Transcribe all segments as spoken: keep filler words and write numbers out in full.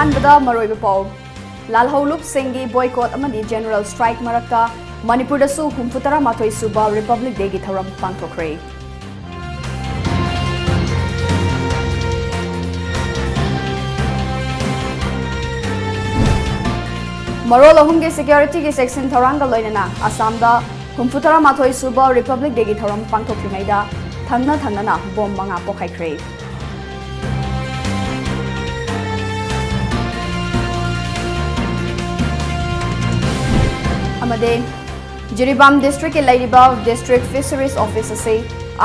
ꯑꯍꯥꯟꯕꯗ ꯃꯔꯨꯑꯣꯏꯕ ꯄꯥꯎ꯫ ꯂꯥꯜꯍꯧꯂꯨꯞꯁꯤꯡꯒꯤ boycott ꯑꯃꯗꯤ general strike ꯃꯔꯛꯇ ꯃꯅꯤꯄꯨꯔꯗꯁꯨ ꯍꯨꯝꯐꯨ ꯇꯔꯥ ꯃꯥꯊꯣꯏ ꯁꯨꯕ Republic Day ꯒꯤ ꯊꯧꯔꯝ ꯄꯥꯡꯊꯣꯛꯈ꯭ꯔꯦ꯫ ꯃꯔꯣꯜ ꯑꯍꯨꯝꯒꯤ security ꯒꯤ ꯆꯦꯛꯁꯤꯟ ꯊꯧꯔꯥꯡꯒ ꯂꯣꯏꯅꯅ ꯑꯁꯥꯝꯗ ꯍꯨꯝꯐꯨ ꯇꯔꯥ ꯃꯥꯊꯣꯏ ꯁꯨꯕ Republic Day ꯒꯤ ꯊꯧꯔꯝ ꯄꯥꯡꯊꯣꯛꯇ꯭ꯔꯤꯉꯩꯗ ꯊꯪꯅ ꯊꯪꯅꯅ ꯕꯣꯝ ꯃꯉꯥ ꯄꯣꯈꯥꯏꯈ꯭ꯔꯦ꯫ ꯑꯃꯗꯤ ꯖꯤꯔꯤꯕꯥꯝ district ꯀꯤ ꯂꯩꯔꯤꯕ District Fisheries Office ꯑꯁꯤ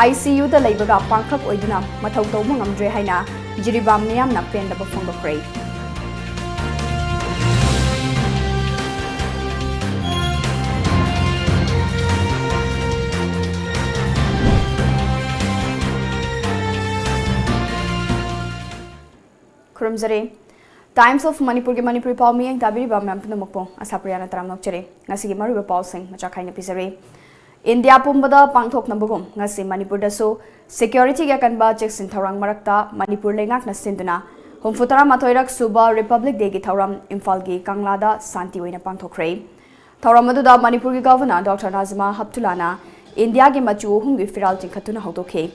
I C U ꯗ ꯂꯩꯕꯒ ꯄꯥꯡꯈꯛ ꯑꯣꯏꯗꯨꯅ ꯃꯊꯧ ꯇꯧꯕ ꯉꯝꯗ꯭ꯔꯦ ꯍꯥꯏꯅ ꯖꯤꯔꯤꯕꯥꯝ ꯃꯤꯌꯥꯝꯅ ꯄꯦꯟꯗꯕ ꯐꯣꯡꯗꯣꯛꯈ꯭ꯔꯦ꯫ ꯈꯨꯔꯨꯝꯖꯔꯤ꯫ Times of ꯃꯅꯤꯄꯨꯔꯒꯤ ꯃꯅꯤꯄꯨꯔꯤ ꯄꯥꯎ ꯃꯤꯠꯌꯦꯡ ꯇꯥꯕꯤꯔꯤꯕ ꯃꯌꯥꯝ ꯄꯨꯝꯅꯃꯛꯄꯨ ꯑꯁꯥꯄ꯭ꯔꯤꯌꯥꯅ ꯇꯔꯥꯝꯅ ꯑꯣꯛꯆꯔꯤ꯫ ꯉꯁꯤꯒꯤ ꯃꯔꯨꯑꯣꯏꯕ ꯄꯥꯎꯁꯤꯡ ꯃꯆꯥ ꯈꯥꯏꯅ ꯄꯤꯖꯔꯤ꯫ ꯏꯟꯗꯤꯌꯥ ꯄꯨꯝꯕꯗ ꯄꯥꯡꯊꯣꯛꯅꯕꯒꯨꯝ ꯉꯁꯤ ꯃꯅꯤꯄꯨꯔꯗꯁꯨ security ꯒꯤ ꯑꯀꯟꯕ ꯆꯦꯛꯁꯤꯟ ꯊꯧꯔꯥꯡ ꯃꯔꯛꯇ ꯃꯅꯤꯄꯨꯔ ꯂꯩꯉꯥꯛꯅ ꯁꯤꯟꯗꯨꯅ ꯍꯨꯝꯐꯨ ꯇꯔꯥ ꯃꯥꯊꯣꯏꯔꯛ ꯁꯨꯕ Republic Day ꯒꯤ ꯊꯧꯔꯝ ꯏꯝꯐꯥꯜꯒꯤ ꯀꯪꯂꯥꯗ ꯁꯥꯟꯇꯤ ꯑꯣꯏꯅ ꯄꯥꯡꯊꯣꯛꯈ꯭ꯔꯦ꯫ ꯊꯧꯔꯝ ꯑꯗꯨꯗ ꯃꯅꯤꯄꯨꯔꯒꯤ Governor Doctor ꯅꯥꯖꯃꯥ ꯍꯞꯇꯨꯂꯥꯅ ꯏꯟꯗꯤꯌꯥꯒꯤ ꯃꯆꯨ ꯑꯍꯨꯝꯒꯤ ꯐꯤꯔꯥꯜ ꯆꯤꯡꯈꯠꯇꯨꯅ ꯍꯧꯗꯣꯛꯈꯤ꯫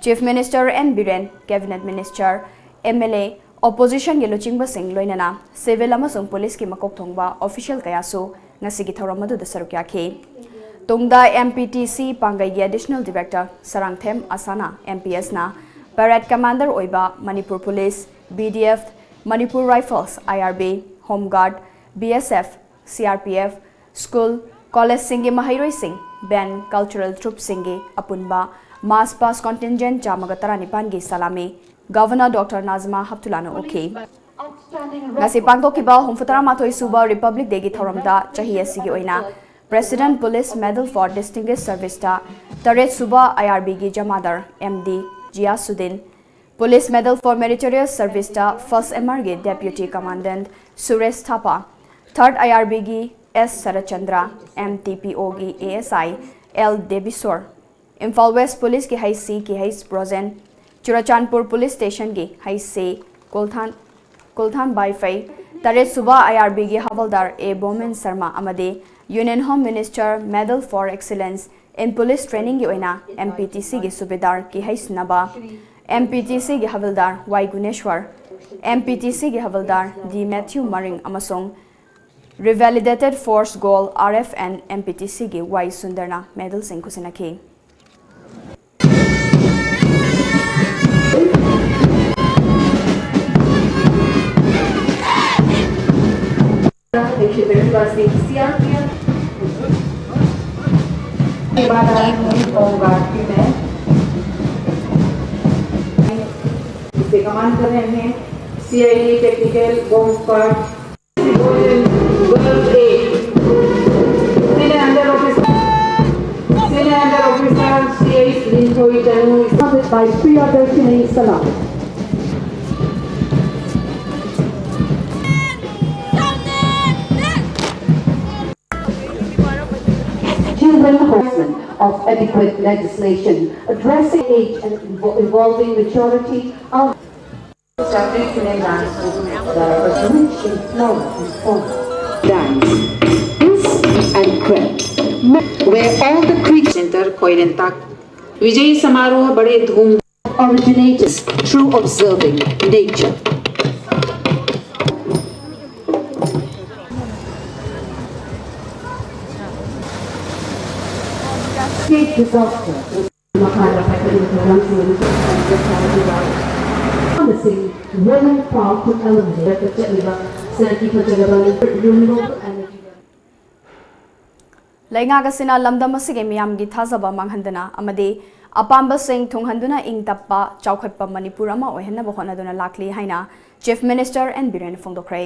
Chief Minister N Biren, Cabinet Minister, M L A, opposition ꯒꯤ ꯂꯨꯆꯤꯡꯕꯁꯤꯡ ꯂꯣꯏꯅꯅ civil ꯑꯃꯁꯨꯡ police ꯀꯤ ꯃꯀꯣꯛ ꯊꯣꯡꯕ official ꯀꯌꯥꯁꯨ ꯉꯁꯤꯒꯤ ꯊꯧꯔꯝ ꯑꯗꯨꯗ ꯁꯔꯨꯛ ꯌꯥꯈꯤ꯫ ꯇꯨꯡꯗ M P T C ꯄꯥꯡꯒꯩꯒꯤ Additional Director Sarangthem ꯑꯁꯥꯅ, M P S ꯅ parade commander ꯑꯣꯏꯕ Manipur Police, B D F, Manipur Rifles, I R B, Home Guard, B S F, C R P F, school, college ꯁꯤꯡꯒꯤ ꯃꯍꯩꯔꯣꯏꯁꯤꯡ, band, cultural troupe ꯁꯤꯡꯒꯤ ꯑꯄꯨꯟꯕ mass past contingent ꯆꯥꯝꯃꯒ ꯇꯔꯥꯅꯤꯄꯥꯟꯒꯤ salami Governor Doctor ꯅꯥꯖꯃꯥ ꯍꯞꯇꯨꯂꯥꯅ ꯎꯈꯤ꯫ ꯉꯁꯤ ꯄꯥꯡꯊꯣꯛꯈꯤꯕ ꯍꯨꯝꯐꯨ ꯇꯔꯥ ꯃꯥꯊꯣꯏ ꯁꯨꯕ Republic Day ꯒꯤ ꯊꯧꯔꯝꯗ ꯆꯍꯤ ꯑꯁꯤꯒꯤ ꯑꯣꯏꯅ President Police Medal for Distinguished Service ꯇ ꯇꯔꯦꯠ ꯁꯨꯕ I R B ꯒꯤ Jamander M D ꯖꯤꯌꯥꯁꯨꯗꯤꯟ, Police Medal for Meritorious Service ꯇ First M R ꯒꯤ Deputy Commandant Suresh Thapa, Third I R B ꯒꯤ S Saratchandra, M T P O ꯒꯤ A S I L Debishor, Imphal West Police ꯀꯤ H C K H Brojen, Churachandpur Police Station ꯒꯤ H C Kolthan, Kulthan Baiphei, ꯇꯔꯦꯠꯁꯨꯕ I R ꯕꯤꯒꯤ havildar A Bomen Sharma ꯑꯃꯗꯤ Union Home Minister Medal for Excellence in Police Trainingꯒꯤ ꯑꯣꯏꯅ M P T Cꯒꯤ ꯁꯨꯕꯦꯗꯥꯔ ꯀꯤꯍꯩꯁꯤꯟꯅꯕ M P T Cꯒꯤ ꯍꯋꯜꯗꯥꯔ ꯋꯥꯏ ꯒꯨꯅꯦꯁ꯭ꯋꯔ, M P T Cꯒꯤ ꯍꯋꯜꯗꯥꯔ ꯗꯤ Matthew ꯃꯔꯤꯡ ꯑꯃꯁꯨꯡ Revalidated Force Goal R F and M P T Cꯒꯤ Y ꯁꯨꯟꯗꯔꯅ ꯃꯦꯗꯜꯁꯤꯡ ꯈꯨꯠꯁꯤꯟꯅꯈꯤ꯫ Thank you very much, C R P F. ये बात आज मेरी home guard की मैं इसे command कर रहे हैं C I E technical bomb squad. Girls A. Senior under officer. Senior under officer C I Linthoi Tanu. By Priyadarshini Salam. Children hosting of adequate legislation addressing age and evo- evolving maturity of Dance, this and craft, where all the creatures center Khoirentak. विजयी समारोह बड़े धूम originates through observing nature. State disaster. ꯃꯈꯥꯗ ꯄꯥꯏꯈꯠꯂꯤꯕ ꯊꯧꯔꯝꯁꯤꯡ ꯑꯗꯨ ꯑꯃꯁꯨꯡ Women Powerful Element ꯗ ꯆꯠꯂꯤꯕ ꯁꯦꯜꯒꯤ ꯐꯖꯔꯕ renewable energy ꯂꯩꯉꯥꯛ ꯑꯁꯤꯅ ꯂꯝꯗꯝ ꯑꯁꯤꯒꯤ ꯃꯤꯌꯥꯝꯒꯤ ꯊꯥꯖꯕ ꯃꯥꯡꯍꯟꯗꯅ ꯑꯃꯗꯤ ꯑꯄꯥꯝꯕꯁꯤꯡ ꯊꯨꯡꯍꯟꯗꯨꯅ ꯏꯪ ꯇꯞꯄ, ꯆꯥꯎꯈꯠꯄ ꯃꯅꯤꯄꯨꯔ ꯑꯃ ꯑꯣꯏꯍꯟꯅꯕ ꯍꯣꯠꯅꯗꯨꯅ ꯂꯥꯛꯂꯤ ꯍꯥꯏꯅ Chief Minister N. ꯕꯤꯔꯦꯟꯅ ꯐꯣꯡꯗꯣꯛꯈ꯭ꯔꯦ꯫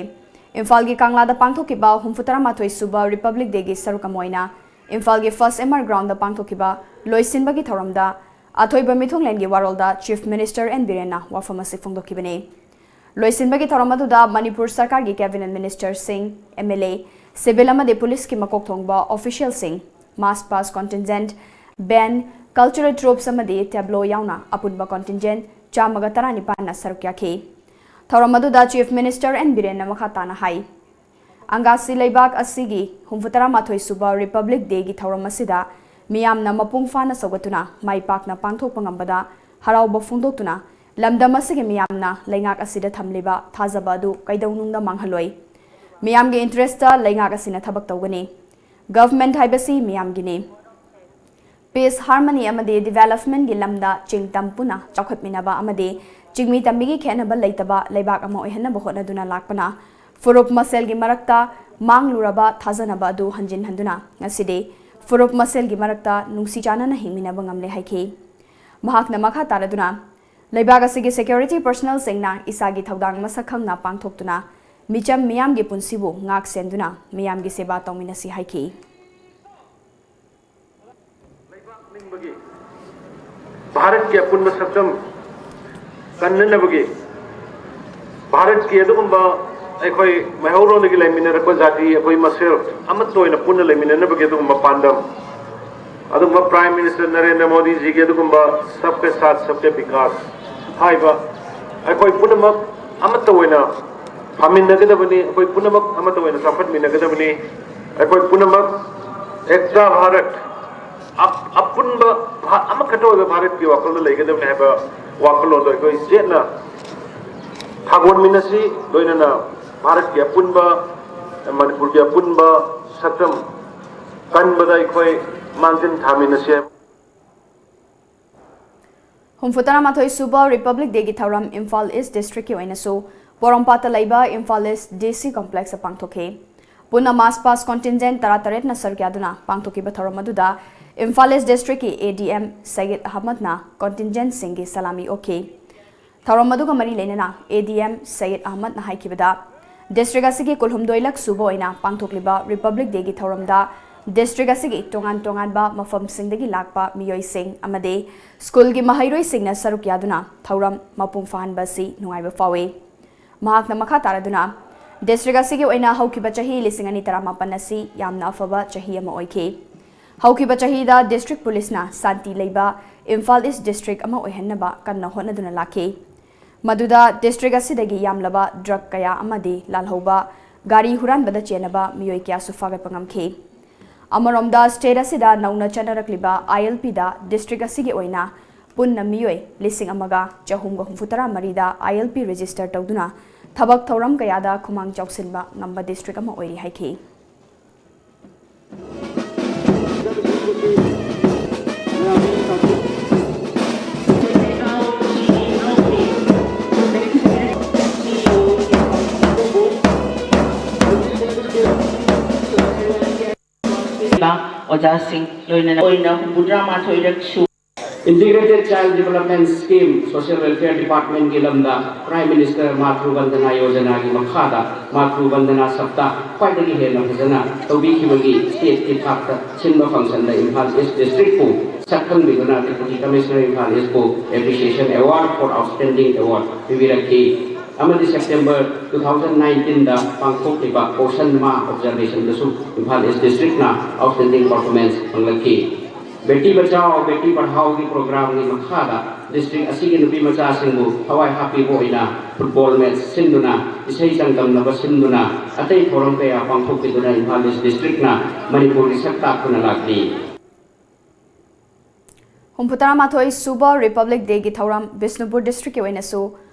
ꯏꯝꯐꯥꯜꯒꯤ ꯀꯪꯂꯥꯗ ꯄꯥꯡꯊꯣꯛꯈꯤꯕ ꯍꯨꯝꯐꯨꯇꯔꯥꯃꯥꯊꯣꯏ ꯁꯨꯕ Republic Day ꯒꯤ ꯁꯔꯨꯛ ꯑꯃ ꯑꯣꯏꯅ ꯏꯝꯐꯥꯜꯒꯤ First M R Ground ꯗ ꯄꯥꯡꯊꯣꯛꯈꯤꯕ ꯂꯣꯏꯁꯤꯟꯕꯒꯤ ꯊꯧꯔꯝꯗ ꯑꯊꯣꯏꯕ ꯃꯤꯊꯨꯡꯂꯦꯟꯒꯤ ꯋꯥꯔꯣꯜꯗ Chief Minister N. ꯕꯤꯔꯦꯟꯅ ꯋꯥꯐꯝ ꯑꯁꯤ ꯐꯣꯡꯗꯣꯛꯈꯤꯕꯅꯤ꯫ ꯂꯣꯏꯁꯤꯟꯕꯒꯤ ꯊꯧꯔꯝ ꯑꯗꯨꯗ ꯃꯅꯤꯄꯨꯔ ꯁꯔꯀꯥꯔꯒꯤ cabinet ministerꯁꯤꯡ, M L A, civil ꯑꯃꯗꯤ ꯄꯨꯂꯤꯁꯀꯤ ꯃꯀꯣꯛ ꯊꯣꯡꯕ officialꯁꯤꯡ, march past contingent, band, cultural troupes ꯑꯃꯗꯤ tableau ꯌꯥꯎꯅ ꯑꯄꯨꯟꯕ contingent ꯆꯥꯝꯃꯒ ꯇꯔꯥꯅꯤꯄꯥꯟꯅ ꯁꯔꯨꯛ ꯌꯥꯈꯤ꯫ ꯊꯧꯔꯝ ꯑꯗꯨꯗ Chief Minister N ꯕꯤꯔꯦꯟꯅ ꯃꯈꯥ ꯇꯥꯅ ꯍꯥꯏ, ꯑꯪꯒꯥꯁꯤ ꯂꯩꯕꯥꯛ ꯑꯁꯤꯒꯤ ꯍꯨꯝꯐꯨꯇꯔꯥ ꯃꯥꯊꯣꯏ ꯁꯨꯕ Republic Day ꯒꯤ ꯊꯧꯔꯝ ꯑꯁꯤꯗ ꯃꯤꯌꯥꯝꯅ ꯃꯄꯨꯡ ꯐꯥꯅ ꯁꯧꯒꯠꯇꯨꯅ ꯃꯥꯏ ꯄꯥꯛꯅ ꯄꯥꯡꯊꯣꯛꯄ ꯉꯝꯕꯗ ꯍꯔꯥꯎꯕ ꯐꯣꯡꯗꯣꯛꯇꯨꯅ ꯂꯝꯗꯝ ꯑꯁꯤꯒꯤ ꯃꯤꯌꯥꯝꯅ ꯂꯩꯉꯥꯛ ꯑꯁꯤꯗ ꯊꯝꯂꯤꯕ ꯊꯥꯖꯕ ꯑꯗꯨ ꯀꯩꯗꯧꯅꯨꯡꯗ ꯃꯥꯡꯍꯜꯂꯣꯏ꯫ ꯃꯤꯌꯥꯝꯒꯤ interest ꯇ ꯂꯩꯉꯥꯛ ꯑꯁꯤꯅ ꯊꯕꯛ ꯇꯧꯒꯅꯤ꯫ Government ꯍꯥꯏꯕꯁꯤ ꯃꯤꯌꯥꯝꯒꯤꯅꯤ꯫ Peace, harmony ꯑꯃꯗꯤ development ꯀꯤ ꯂꯝꯗ ꯆꯤꯡ ꯇꯝ ꯄꯨꯟꯅ ꯆꯥꯎꯈꯠꯃꯤꯟꯅꯕ ꯑꯃꯗꯤ ꯆꯤꯡꯃꯤ ꯇꯝꯃꯤꯒꯤ ꯈꯦꯠꯅꯕ ꯂꯩꯇꯕ ꯂꯩꯕꯥꯛ ꯑꯃ ꯑꯣꯏꯍꯟꯅꯕ ꯍꯣꯠꯅꯗꯨꯅ ꯂꯥꯛꯄꯅ ꯐꯨꯔꯨꯞ ꯃꯁꯦꯜꯒꯤ ꯃꯔꯛꯇ ꯃꯥꯡꯂꯨꯔꯕ ꯊꯥꯖꯅꯕ ꯑꯗꯨ ꯍꯟꯖꯤꯟ ꯍꯟꯗꯨꯅ ꯉꯁꯤꯗꯤ ꯐꯨꯔꯨꯞ ꯃꯁꯦꯜꯒꯤ ꯃꯔꯛꯇ ꯅꯨꯡꯁꯤ ꯆꯥꯟꯅꯅ ꯍꯤꯡꯃꯤꯟꯅꯕ ꯉꯝꯂꯦ ꯍꯥꯏꯈꯤ꯫ ꯃꯍꯥꯛꯅ ꯃꯈꯥ ꯇꯥꯔꯗꯨꯅ, ꯂꯩꯕꯥꯛ ꯑꯁꯤꯒꯤ security personnel ꯁꯤꯡꯅ ꯏꯁꯥꯒꯤ ꯊꯧꯗꯥꯡ ꯃꯁꯛ ꯈꯪꯅ ꯄꯥꯡꯊꯣꯛꯇꯨꯅ ꯃꯤꯆꯝ ꯃꯤꯌꯥꯝꯒꯤ ꯄꯨꯟꯁꯤꯕꯨ ꯉꯥꯛ ꯁꯦꯟꯗꯨꯅ ꯃꯤꯌꯥꯝꯒꯤ ꯁꯦꯕꯥ ꯇꯧꯃꯤꯟꯅꯁꯤ ꯍꯥꯏꯈꯤ꯫ ꯂꯩꯕꯥꯛ ꯅꯤꯡꯕꯒꯤ, ꯚꯥꯔꯠꯀꯤ ꯑꯄꯨꯟꯕ ꯁꯛꯇꯝ ꯀꯟꯅꯅꯕꯒꯤ, ꯚꯥꯔꯠꯀꯤ ꯑꯗꯨꯒꯨꯝꯕ ꯑꯩꯈꯣꯏ ꯃꯩꯍꯧꯔꯣꯟꯗꯒꯤ ꯂꯩꯃꯤꯟꯅꯔꯛꯄ ꯖꯥꯇꯤ ꯑꯩꯈꯣꯏ ꯃꯁꯦꯜ ꯑꯃꯠꯇ ꯑꯣꯏꯅ ꯄꯨꯟꯅ ꯂꯩꯃꯤꯟꯅꯅꯕꯒꯤ ꯑꯗꯨꯒꯨꯝꯕ ꯄꯥꯟꯗꯝ, ꯑꯗꯨꯒꯨꯝꯕ Prime Minister ꯅꯔꯦꯟꯗ꯭ꯔ ꯃꯣꯗꯤꯖꯤꯒꯤ ꯑꯗꯨꯒꯨꯝꯕ Sabka Saath Sabka Vikas ꯍꯥꯏꯕ ꯑꯩꯈꯣꯏ ꯄꯨꯝꯅꯃꯛ ꯑꯃꯠꯇ ꯑꯣꯏꯅ ꯐꯥꯃꯤꯟꯅꯒꯗꯕꯅꯤ, ꯑꯩꯈꯣꯏ ꯄꯨꯝꯅꯃꯛ ꯑꯃꯠꯇ ꯑꯣꯏꯅ ꯆꯥꯎꯈꯠꯃꯤꯟꯅꯒꯗꯕꯅꯤ, ꯑꯩꯈꯣꯏ ꯄꯨꯝꯅꯃꯛ Ekta Bharat, ꯑꯞ-, ꯑꯄꯨꯟꯕ ꯚꯥ-, ꯑꯃꯈꯛꯇ ꯑꯣꯏꯕ ꯚꯥꯔꯠꯀꯤ ꯋꯥꯈꯜꯗ ꯂꯩꯒꯗꯕꯅꯤ ꯍꯥꯏꯕ ꯋꯥꯈꯜꯂꯣꯟꯗꯣ ꯑꯩꯈꯣꯏ ꯆꯦꯠꯅ ꯊꯥꯒꯣꯟꯃꯤꯟꯅꯁꯤ, ꯂꯣꯏꯅꯅ ꯚꯥꯔꯠꯀꯤ ꯑꯄꯨꯟꯕ, ꯃꯅꯤꯄꯨꯔꯒꯤ ꯑꯄꯨꯟꯕ ꯁꯛꯇꯝ ꯀꯟꯕꯗ ꯑꯩꯈꯣꯏ ꯃꯥꯡꯖꯤꯜ ꯊꯥꯃꯤꯟꯅꯁꯤ ꯍꯥꯏꯕ꯫ ꯍꯨꯝꯐꯨꯇꯔꯥ ꯃꯥꯊꯣꯏ ꯁꯨꯕ Republic Day ꯒꯤ ꯊꯧꯔꯝ ꯏꯝꯐꯥꯜ East District ꯀꯤ ꯑꯣꯏꯅꯁꯨ ꯄꯣꯔꯣꯝꯄꯥꯠꯇ ꯂꯩꯕ Imphal East D C Complex ꯇ ꯄꯥꯡꯊꯣꯛꯈꯤ꯫ ꯄꯨꯟꯅ March Past Contingent ꯇꯔꯥꯇꯔꯦꯠꯅ ꯁꯔꯨꯛ ꯌꯥꯗꯨꯅ ꯄꯥꯡꯊꯣꯛꯈꯤꯕ ꯊꯧꯔꯝ ꯑꯗꯨꯗ ꯏꯝꯐꯥꯜ East District ꯀꯤ A D M Sayed ꯑꯍꯃꯗꯅ Contingent ꯁꯤꯡꯒꯤ ꯁꯂꯥꯃꯤ ꯑꯣꯛꯈꯤ꯫ ꯊꯧꯔꯝ ꯑꯗꯨꯒ ꯃꯔꯤ ꯂꯩꯅꯅ A D M Sayed ꯑꯍꯃꯗꯅ ꯍꯥꯏꯈꯤꯕꯗ, district ꯑꯁꯤꯒꯤ ꯀꯨꯟꯍꯨꯝꯗꯣꯏ ꯂꯛ ꯁꯨꯕ ꯑꯣꯏꯅ ꯄꯥꯡꯊꯣꯛꯂꯤꯕ Republic Day ꯒꯤ ꯊꯧꯔꯝꯗ district ꯑꯁꯤꯒꯤ ꯇꯣꯉꯥꯟ ꯇꯣꯉꯥꯟꯕ ꯃꯐꯝꯁꯤꯡꯗꯒꯤ ꯂꯥꯛꯄ ꯃꯤꯑꯣꯏꯁꯤꯡ ꯑꯃꯗꯤ school ꯒꯤ ꯃꯍꯩꯔꯣꯏꯁꯤꯡꯅ ꯁꯔꯨꯛ ꯌꯥꯗꯨꯅ ꯊꯧꯔꯝ ꯃꯄꯨꯡ ꯐꯥꯍꯟꯕ ꯑꯁꯤ ꯅꯨꯡꯉꯥꯏꯕ ꯐꯥꯎꯏ꯫ ꯃꯍꯥꯛꯅ ꯃꯈꯥ ꯇꯥꯔꯗꯨꯅ, district ꯑꯁꯤꯒꯤ ꯑꯣꯏꯅ ꯍꯧꯈꯤꯕ ꯆꯍꯤ ꯂꯤꯁꯤꯡ ꯑꯅꯤ ꯇꯔꯥꯃꯥꯄꯟ ꯑꯁꯤ ꯌꯥꯝꯅ ꯑꯐꯕ ꯆꯍꯤ ꯑꯃ ꯑꯣꯏꯈꯤ꯫ ꯍꯧꯈꯤꯕ ꯆꯍꯤꯗ district police ꯅ ꯁꯥꯟꯇꯤ ꯂꯩꯕ ꯏꯝꯐꯥꯜ East District ꯑꯃ ꯑꯣꯏꯍꯟꯅꯕ ꯀꯟꯅ ꯍꯣꯠꯅꯗꯨꯅ ꯂꯥꯛꯈꯤ꯫ ꯃꯗꯨꯗ district ꯑꯁꯤꯗꯒꯤ ꯌꯥꯝꯂꯕ drug ꯀꯌꯥ ꯑꯃꯗꯤ ꯂꯥꯜꯍꯧꯕ ꯒꯥꯔꯤ ꯍꯨꯔꯥꯟꯕꯗ ꯆꯦꯟꯅꯕ ꯃꯤꯑꯣꯏ ꯀꯌꯥꯁꯨ ꯐꯥꯒꯠꯄ ꯉꯝꯈꯤ꯫ ꯑꯃꯔꯣꯝꯗ, state ꯑꯁꯤꯗ ꯅꯧꯅ ꯆꯠꯅꯔꯛꯂꯤꯕ ILPꯗ district ꯑꯁꯤꯒꯤ ꯑꯣꯏꯅ ꯄꯨꯟꯅ ꯃꯤꯑꯣꯏ ꯂꯤꯁꯤꯡ ꯑꯃꯒ ꯆꯍꯨꯝꯒ ꯍꯨꯝꯐꯨꯇꯔꯥ ꯃꯔꯤꯗ ILP register ꯇꯧꯗꯨꯅ ꯊꯕꯛ ꯊꯧꯔꯝ ꯀꯌꯥꯗ ꯈꯨꯃꯥꯡ ꯆꯥꯎꯁꯤꯟꯕ ꯉꯝꯕ district ꯑꯃ ꯑꯣꯏꯔꯤ ꯍꯥꯏꯈꯤ꯫ ꯑꯣꯖꯥꯁꯤꯡ ꯂꯣꯏꯅꯅ ꯑꯣꯏꯅ ꯍꯨꯝꯐꯨꯇꯔꯥ ꯃꯥꯊꯣꯏꯔꯛ ꯁꯨ Integrated Child Development Scheme, Social Welfare Departmentꯀꯤ ꯂꯝꯗ Prime Minister Matru Vandana Yojanaꯒꯤ ꯃꯈꯥꯗ Matru Vandana Saptah ꯈ꯭ꯋꯥꯏꯗꯒꯤ ꯍꯦꯟꯅ ꯐꯖꯅ ꯇꯧꯕꯤꯈꯤꯕꯒꯤ stateꯀꯤ ꯊꯥꯛꯇ ꯁꯤꯟꯕ functionꯗ Imphal East Districtꯄꯨ ꯁꯛꯈꯪꯕꯤꯗꯨꯅ Deputy Commissioner Imphal Eastꯄꯨ Appreciation Award for Outstanding Award ꯄꯤꯕꯤꯔꯛꯈꯤ꯫ ꯑꯃꯗꯤ September two thousand nineteenꯗ ꯄꯥꯡꯊꯣꯛꯂꯤꯕ Poshan Ma Observationꯗꯁꯨ Imphal East Districtꯅ outstanding performance ꯐꯪꯂꯛꯈꯤ꯫ Beti Bachao, Beti Padhaoꯒꯤ programꯒꯤ ꯃꯈꯥꯗ district ꯑꯁꯤꯒꯤ ꯅꯨꯄꯤ ꯃꯆꯥꯁꯤꯡꯕꯨ ꯊꯋꯥꯏ ꯍꯥꯞꯄꯤꯕ ꯑꯣꯏꯅ football match ꯁꯤꯟꯗꯨꯅ, ꯏꯁꯩ ꯆꯥꯡꯗꯝꯅꯕ ꯁꯤꯟꯗꯨꯅ, ꯑꯇꯩ ꯊꯧꯔꯝ ꯀꯌꯥ ꯄꯥꯡꯊꯣꯛꯄꯤꯗꯨꯅ ꯏꯝꯐꯥꯜ East Districtꯅ ꯃꯅꯤꯄꯨꯔꯒꯤ ꯁꯛ ꯇꯥꯛꯇꯨꯅ ꯂꯥꯛꯂꯤ꯫ ꯍꯨꯝꯐꯨꯇꯔꯥ ꯃꯥꯊꯣꯏ ꯁꯨꯕ Republic Dayꯒꯤ ꯊꯧꯔꯝ ꯕꯤꯁꯅꯨꯄꯨꯔ districtꯀꯤ ꯑꯣꯏꯅꯁꯨ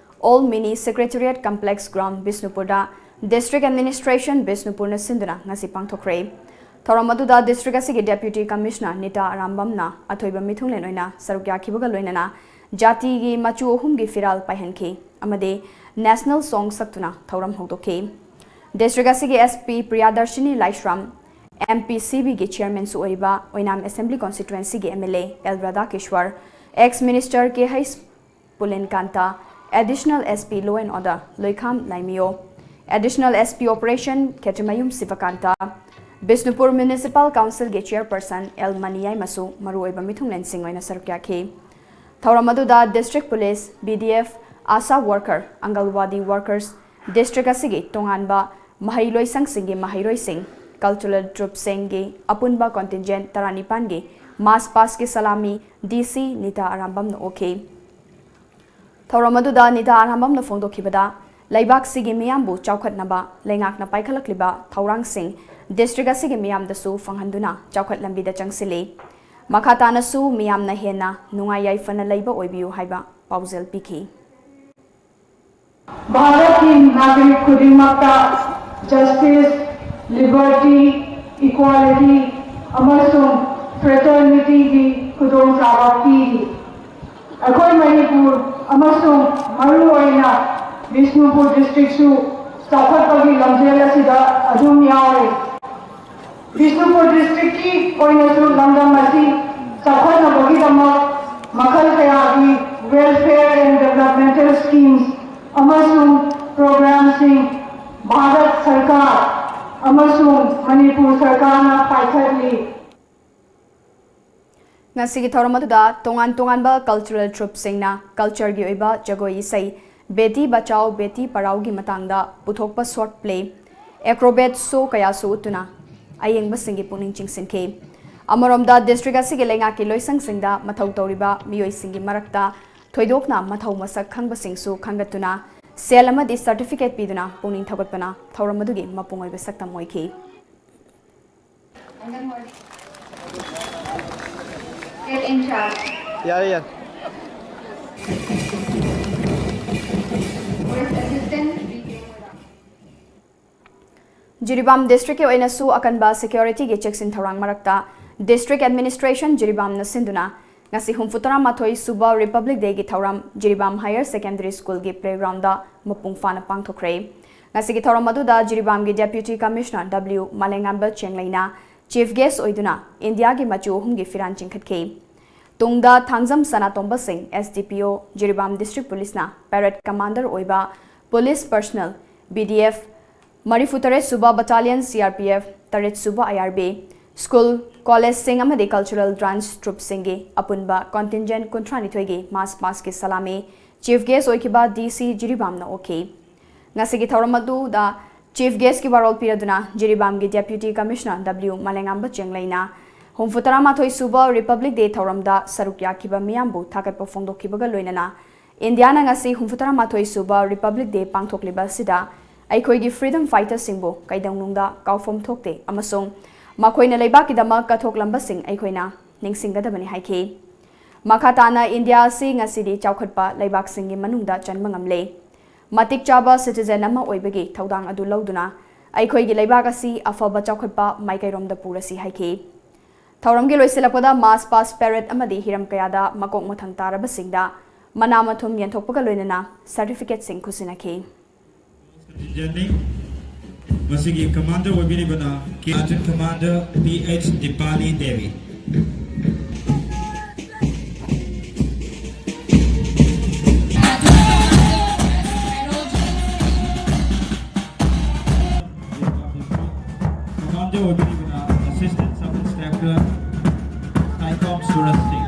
Old Mini Secretariat Complex Ground ꯕꯤꯁꯅꯨꯄꯨꯔꯗ District Administration ꯕꯤꯁꯅꯨꯄꯨꯔꯅ ꯁꯤꯟꯗꯨꯅ ꯉꯁꯤ ꯄꯥꯡꯊꯣꯛꯈ꯭ꯔꯦ꯫ ꯊꯧꯔꯝ ꯑꯗꯨꯗ district ꯑꯁꯤꯒꯤ Deputy Commissioner ꯅꯤꯇꯥ ꯑꯔꯥꯝꯕꯝꯅ ꯑꯊꯣꯏꯕ ꯃꯤꯊꯨꯡꯂꯦꯟ ꯑꯣꯏꯅ ꯁꯔꯨꯛ ꯌꯥꯈꯤꯕꯒ ꯂꯣꯏꯅꯅ ꯖꯥꯇꯤꯒꯤ ꯃꯆꯨ ꯑꯍꯨꯝꯒꯤ ꯐꯤꯔꯥꯜ ꯄꯥꯏꯍꯟꯈꯤ ꯑꯃꯗꯤ national song ꯁꯛꯇꯨꯅ ꯊꯧꯔꯝ ꯍꯧꯗꯣꯛꯈꯤ꯫ District ꯑꯁꯤꯒꯤ SP ꯄ꯭ꯔꯤꯌꯥꯗꯔꯁꯤꯅꯤ ꯂꯥꯏꯁ꯭ꯔꯝ, MPCBꯒꯤ chairmanꯁꯨ ꯑꯣꯏꯔꯤꯕ ꯑꯣꯏꯅꯥꯝ Assembly Constituencyꯒꯤ MLA L Radhakishwar, ex Minister K ꯍꯩꯁ Pulenkanta, Additional SP Law and Order Loikham Laimiyo, Additional SP Operation Khetrimayum Sibakanta, Bishnupur Municipal Councilꯒꯤ chairperson ꯑꯦꯜ ꯃꯅꯤꯌꯥꯏꯃꯁꯨ ꯃꯔꯨꯑꯣꯏꯕ ꯃꯤꯊꯨꯡꯂꯦꯟꯁꯤꯡ ꯑꯣꯏꯅ ꯁꯔꯨꯛ ꯌꯥꯈꯤ꯫ ꯊꯧꯔꯝ ꯑꯗꯨꯗ district police, BDF, ASHA worker, ꯑꯪꯒꯜꯋꯥꯗꯤ workers, district ꯑꯁꯤꯒꯤ ꯇꯣꯉꯥꯟꯕ ꯃꯍꯩꯂꯣꯏꯁꯪꯁꯤꯡꯒꯤ ꯃꯍꯩꯔꯣꯏꯁꯤꯡ, cultural troupeꯁꯤꯡꯒꯤ ꯑꯄꯨꯟꯕ contingent ꯇꯔꯥꯅꯤꯄꯥꯟꯒꯤ march pastꯀꯤ ꯁꯂꯥꯃꯤ DC ꯅꯤꯇꯥ ꯑꯔꯥꯝꯕꯝꯅ ꯑꯣꯛꯈꯤ꯫ ꯊꯧꯔꯝ ꯑꯗꯨꯗ ꯅꯤꯇꯥ ꯑꯔꯥꯝꯕꯝꯅ ꯐꯣꯡꯗꯣꯛꯈꯤꯕꯗ, ꯂꯩꯕꯥꯛꯁꯤꯒꯤ ꯃꯤꯌꯥꯝꯕꯨ ꯆꯥꯎꯈꯠꯅꯕ ꯂꯩꯉꯥꯛꯅ ꯄꯥꯏꯈꯠꯂꯛꯂꯤꯕ ꯊꯧꯔꯥꯡꯁꯤꯡ district ꯑꯁꯤꯒꯤ ꯃꯤꯌꯥꯝꯗꯁꯨ ꯐꯪꯍꯟꯗꯨꯅ ꯆꯥꯎꯈꯠ ꯂꯝꯕꯤꯗ ꯆꯪꯁꯤꯜꯂꯤ꯫ ꯃꯈꯥ ꯇꯥꯅꯁꯨ ꯃꯤꯌꯥꯝꯅ ꯍꯦꯟꯅ ꯅꯨꯡꯉꯥꯏ ꯌꯥꯏꯐꯅ ꯂꯩꯕ ꯑꯣꯏꯕꯤꯌꯨ ꯍꯥꯏꯕ ꯄꯥꯎꯖꯦꯜ ꯄꯤꯈꯤ꯫ ꯚꯥꯔꯠꯀꯤ ꯅꯥꯒꯔꯤꯛ ꯈꯨꯗꯤꯡꯃꯛꯇ justice, liberty, equality ꯑꯃꯁꯨꯡ fraternityꯒꯤ ꯈꯨꯗꯣꯡꯆꯥꯕ ꯄꯤꯔꯤ꯫ ꯑꯩꯈꯣꯏ ꯃꯅꯤꯄꯨꯔ ꯑꯃꯁꯨꯡ ꯃꯔꯨꯑꯣꯏꯅ ꯕꯤꯁꯅꯨꯄꯨꯔ districtꯁꯨ ꯆꯥꯎꯈꯠꯄꯒꯤ ꯂꯝꯖꯦꯜ ꯑꯁꯤꯗ ꯑꯗꯨꯝ ꯌꯥꯎꯔꯤ꯫ ꯕꯤꯁꯅꯨꯄꯨꯔ districtꯀꯤ ꯑꯣꯏꯅꯁꯨ ꯂꯝꯗꯝ ꯑꯁꯤ ꯆꯥꯎꯈꯠꯅꯕꯒꯤꯗꯃꯛ ꯃꯈꯜ ꯀꯌꯥꯒꯤ welfare and developmental schemes ꯑꯃꯁꯨꯡ programmeꯁꯤꯡ ꯚꯥꯔꯠ ꯁꯔꯀꯥꯔ ꯑꯃꯁꯨꯡ ꯃꯅꯤꯄꯨꯔ ꯁꯔꯀꯥꯔꯅ ꯄꯥꯏꯈꯠꯂꯤ꯫ ꯉꯁꯤꯒꯤ ꯊꯧꯔꯝ ꯑꯗꯨꯗ ꯇꯣꯉꯥꯟ ꯇꯣꯉꯥꯟꯕ cultural troupeꯁꯤꯡꯅ cultureꯒꯤ ꯑꯣꯏꯕ ꯖꯒꯣꯏ ꯏꯁꯩ, ꯕꯦꯇꯤ ꯕꯆꯥꯎ ꯕꯦꯇꯤ ꯄꯔꯥꯎꯒꯤ ꯃꯇꯥꯡꯗ ꯄꯨꯊꯣꯛꯄ short play, acrobat show ꯀꯌꯥꯁꯨ ꯎꯠꯇꯨꯅ ꯑꯌꯦꯡꯕꯁꯤꯡꯒꯤ ꯄꯨꯛꯅꯤꯡ ꯆꯤꯡꯁꯤꯟꯈꯤ꯫ ꯑꯃꯔꯣꯝꯗ district ꯑꯁꯤꯒꯤ ꯂꯩꯉꯥꯛꯀꯤ ꯂꯣꯏꯁꯪꯁꯤꯡꯗ ꯃꯊꯧ ꯇꯧꯔꯤꯕ ꯃꯤꯑꯣꯏꯁꯤꯡꯒꯤ ꯃꯔꯛꯇ ꯊꯣꯏꯗꯣꯛꯅ ꯃꯊꯧ ꯃꯁꯛ ꯈꯪꯕꯁꯤꯡꯁꯨ ꯈꯟꯒꯠꯇꯨꯅ ꯁꯦꯜ ꯑꯃꯗꯤ certificate ꯄꯤꯗꯨꯅ ꯄꯨꯛꯅꯤꯡ ꯊꯧꯒꯠꯄꯅ ꯊꯧꯔꯝ ꯑꯗꯨꯒꯤ ꯃꯄꯨꯡ ꯑꯣꯏꯕ ꯁꯛꯇꯝ ꯑꯣꯏꯈꯤ꯫ ꯑꯪꯒꯟꯋꯥꯗꯤ꯫ Get in charge. ꯌꯥꯔꯦ, ꯌꯥꯔꯦ꯫ First assistant, B K ꯃꯣꯏꯔꯥꯡ꯫ ꯖꯤꯔꯤꯕꯥꯝ districtꯀꯤ ꯑꯣꯏꯅꯁꯨ ꯑꯀꯟꯕ securityꯒꯤ ꯆꯦꯛꯁꯤꯟ ꯊꯧꯔꯥꯡ ꯃꯔꯛꯇ district administration ꯖꯤꯔꯤꯕꯥꯝꯅ ꯁꯤꯟꯗꯨꯅ ꯉꯁꯤ ꯍꯨꯝꯐꯨ ꯇꯔꯥꯃꯥꯊꯣꯏ ꯁꯨꯕ Republic Dayꯒꯤ ꯊꯧꯔꯝ ꯖꯤꯔꯤꯕꯥꯝ Higher Secondary Schoolꯒꯤ playgroundꯗ ꯃꯄꯨꯡ ꯐꯥꯅ ꯄꯥꯡꯊꯣꯛꯈ꯭ꯔꯦ꯫ ꯉꯁꯤꯒꯤ ꯊꯧꯔꯝ ꯑꯗꯨꯗ ꯖꯤꯔꯤꯕꯥꯝꯒꯤ Deputy Commissioner W ꯃꯥꯂꯦꯉꯥꯝꯕ ꯆꯦꯡꯂꯩꯅ chief guest ꯑꯣꯏꯗꯨꯅ ꯏꯟꯗꯤꯌꯥꯒꯤ ꯃꯆꯨ ꯑꯍꯨꯝꯒꯤ ꯐꯤꯔꯥꯟ ꯆꯤꯡꯈꯠꯈꯤ꯫ ꯇꯨꯡꯗ ꯊꯥꯡꯖꯝ ꯁꯅꯥꯇꯣꯝꯕ ꯁꯤꯡ, S D P O, Jiribam district policeꯅ parade commander ꯑꯣꯏꯕ police personnel, B D F, ꯃꯔꯤꯐꯨ ꯇꯔꯦꯠ ꯁꯨꯕ battalion C R P F, ꯇꯔꯦꯠ ꯁꯨꯕ I R B, school, collegeꯁꯤꯡ ꯑꯃꯗꯤ cultural dance troupeꯁꯤꯡꯒꯤ ꯑꯄꯨꯟꯕ contingent ꯀꯨꯟꯊ꯭ꯔꯥ ꯅꯤꯊꯣꯏꯒꯤ march pastꯀꯤ ꯁꯂꯥꯃꯤ chief guest ꯑꯣꯏꯈꯤꯕ D C ꯖꯤꯔꯤꯕꯥꯝꯅ ꯑꯣꯛꯈꯤ꯫ ꯉꯁꯤꯒꯤ ꯊꯧꯔꯝ ꯑꯗꯨꯗ chief guestꯀꯤ ꯋꯥꯔꯣꯜ ꯄꯤꯔꯗꯨꯅ ꯖꯤꯔꯤꯕꯥꯝꯒꯤ Deputy Commissioner W ꯃꯥꯂꯦꯉꯥꯝꯕ ꯆꯦꯡꯂꯩꯅ ꯍꯨꯝꯐꯨ ꯇꯔꯥꯃꯥꯊꯣꯏ ꯁꯨꯕ Republic Day ꯊꯧꯔꯝꯗ ꯁꯔꯨꯛ ꯌꯥꯈꯤꯕ ꯃꯤꯌꯥꯝꯕꯨ ꯊꯥꯒꯠꯄ ꯐꯣꯡꯗꯣꯛꯈꯤꯕꯒ ꯂꯣꯏꯅꯅ ꯏꯟꯗꯤꯌꯥꯅ ꯉꯁꯤ ꯍꯨꯝꯐꯨꯇꯔꯥꯃꯥꯊꯣꯏ ꯁꯨꯕ ꯔꯤꯄꯕ꯭ꯂꯤꯛ ꯗꯦ ꯄꯥꯡꯊꯣꯛꯂꯤꯕ ꯑꯁꯤꯗ ꯑꯩꯈꯣꯏꯒꯤ ꯐ꯭ꯔꯤꯗꯝ ꯐꯥꯏꯇꯔꯁꯤꯡꯕꯨ ꯀꯩꯗꯧꯅꯨꯡꯗ ꯀꯥꯎꯐꯝ ꯊꯣꯛꯇꯦ ꯑꯃꯁꯨꯡ ꯃꯈꯣꯏꯅ ꯂꯩꯕꯥꯛꯀꯤꯗꯃꯛ ꯀꯠꯊꯣꯛꯂꯝꯕꯁꯤꯡ ꯑꯩꯈꯣꯏꯅ ꯅꯤꯡꯁꯤꯡꯒꯗꯕꯅꯤ ꯍꯥꯏꯈꯤ꯫ ꯃꯈꯥ ꯇꯥꯅ ꯏꯟꯗꯤꯌꯥ ꯑꯁꯤ ꯉꯁꯤꯗꯤ ꯆꯥꯎꯈꯠꯄ ꯂꯩꯕꯥꯛꯁꯤꯡꯒꯤ ꯃꯅꯨꯡꯗ ꯆꯟꯕ ꯉꯝꯂꯦ꯫ ꯃꯇꯤꯛ ꯆꯥꯕ ꯁꯤꯇꯤꯖꯦꯟ ꯑꯃ ꯑꯣꯏꯕꯒꯤ ꯊꯧꯗꯥꯡ ꯑꯗꯨ ꯂꯧꯗꯨꯅ ꯑꯩꯈꯣꯏꯒꯤ ꯂꯩꯕꯥꯛ ꯑꯁꯤ ꯑꯐꯕ ꯆꯥꯎꯈꯠꯄ ꯃꯥꯏꯀꯩꯔꯣꯝꯗ ꯄꯨꯔꯁꯤ ꯍꯥꯏꯈꯤ꯫ ꯊꯧꯔꯝꯒꯤ ꯂꯣꯏꯁꯤꯜꯂꯛꯄꯗ ꯃꯥꯔꯆ ꯄꯥꯁ ꯄꯦꯔꯦꯗ ꯑꯃꯗꯤ ꯍꯤꯔꯝ ꯀꯌꯥꯗ ꯃꯀꯣꯛ ꯃꯊꯪ ꯇꯥꯔꯕꯁꯤꯡꯗ ꯃꯅꯥ ꯃꯊꯨꯝ ꯌꯦꯟꯊꯣꯛꯄꯒ ꯂꯣꯏꯅꯅ ꯁꯔꯇꯤꯐꯤꯀꯦꯠꯁꯤꯡ ꯈꯨꯠꯁꯤꯟꯅꯈꯤ꯫ ꯃꯁꯤꯒꯤ ꯀꯃꯥꯟꯗꯔ ꯑꯣꯏꯕꯤꯔꯤꯕꯅ Sergeant Commander P H Dipali Devi. Commander ꯑꯣꯏꯕꯤꯔꯤꯕꯅ Assistant Sub Inspector Saikom Suraj Singh.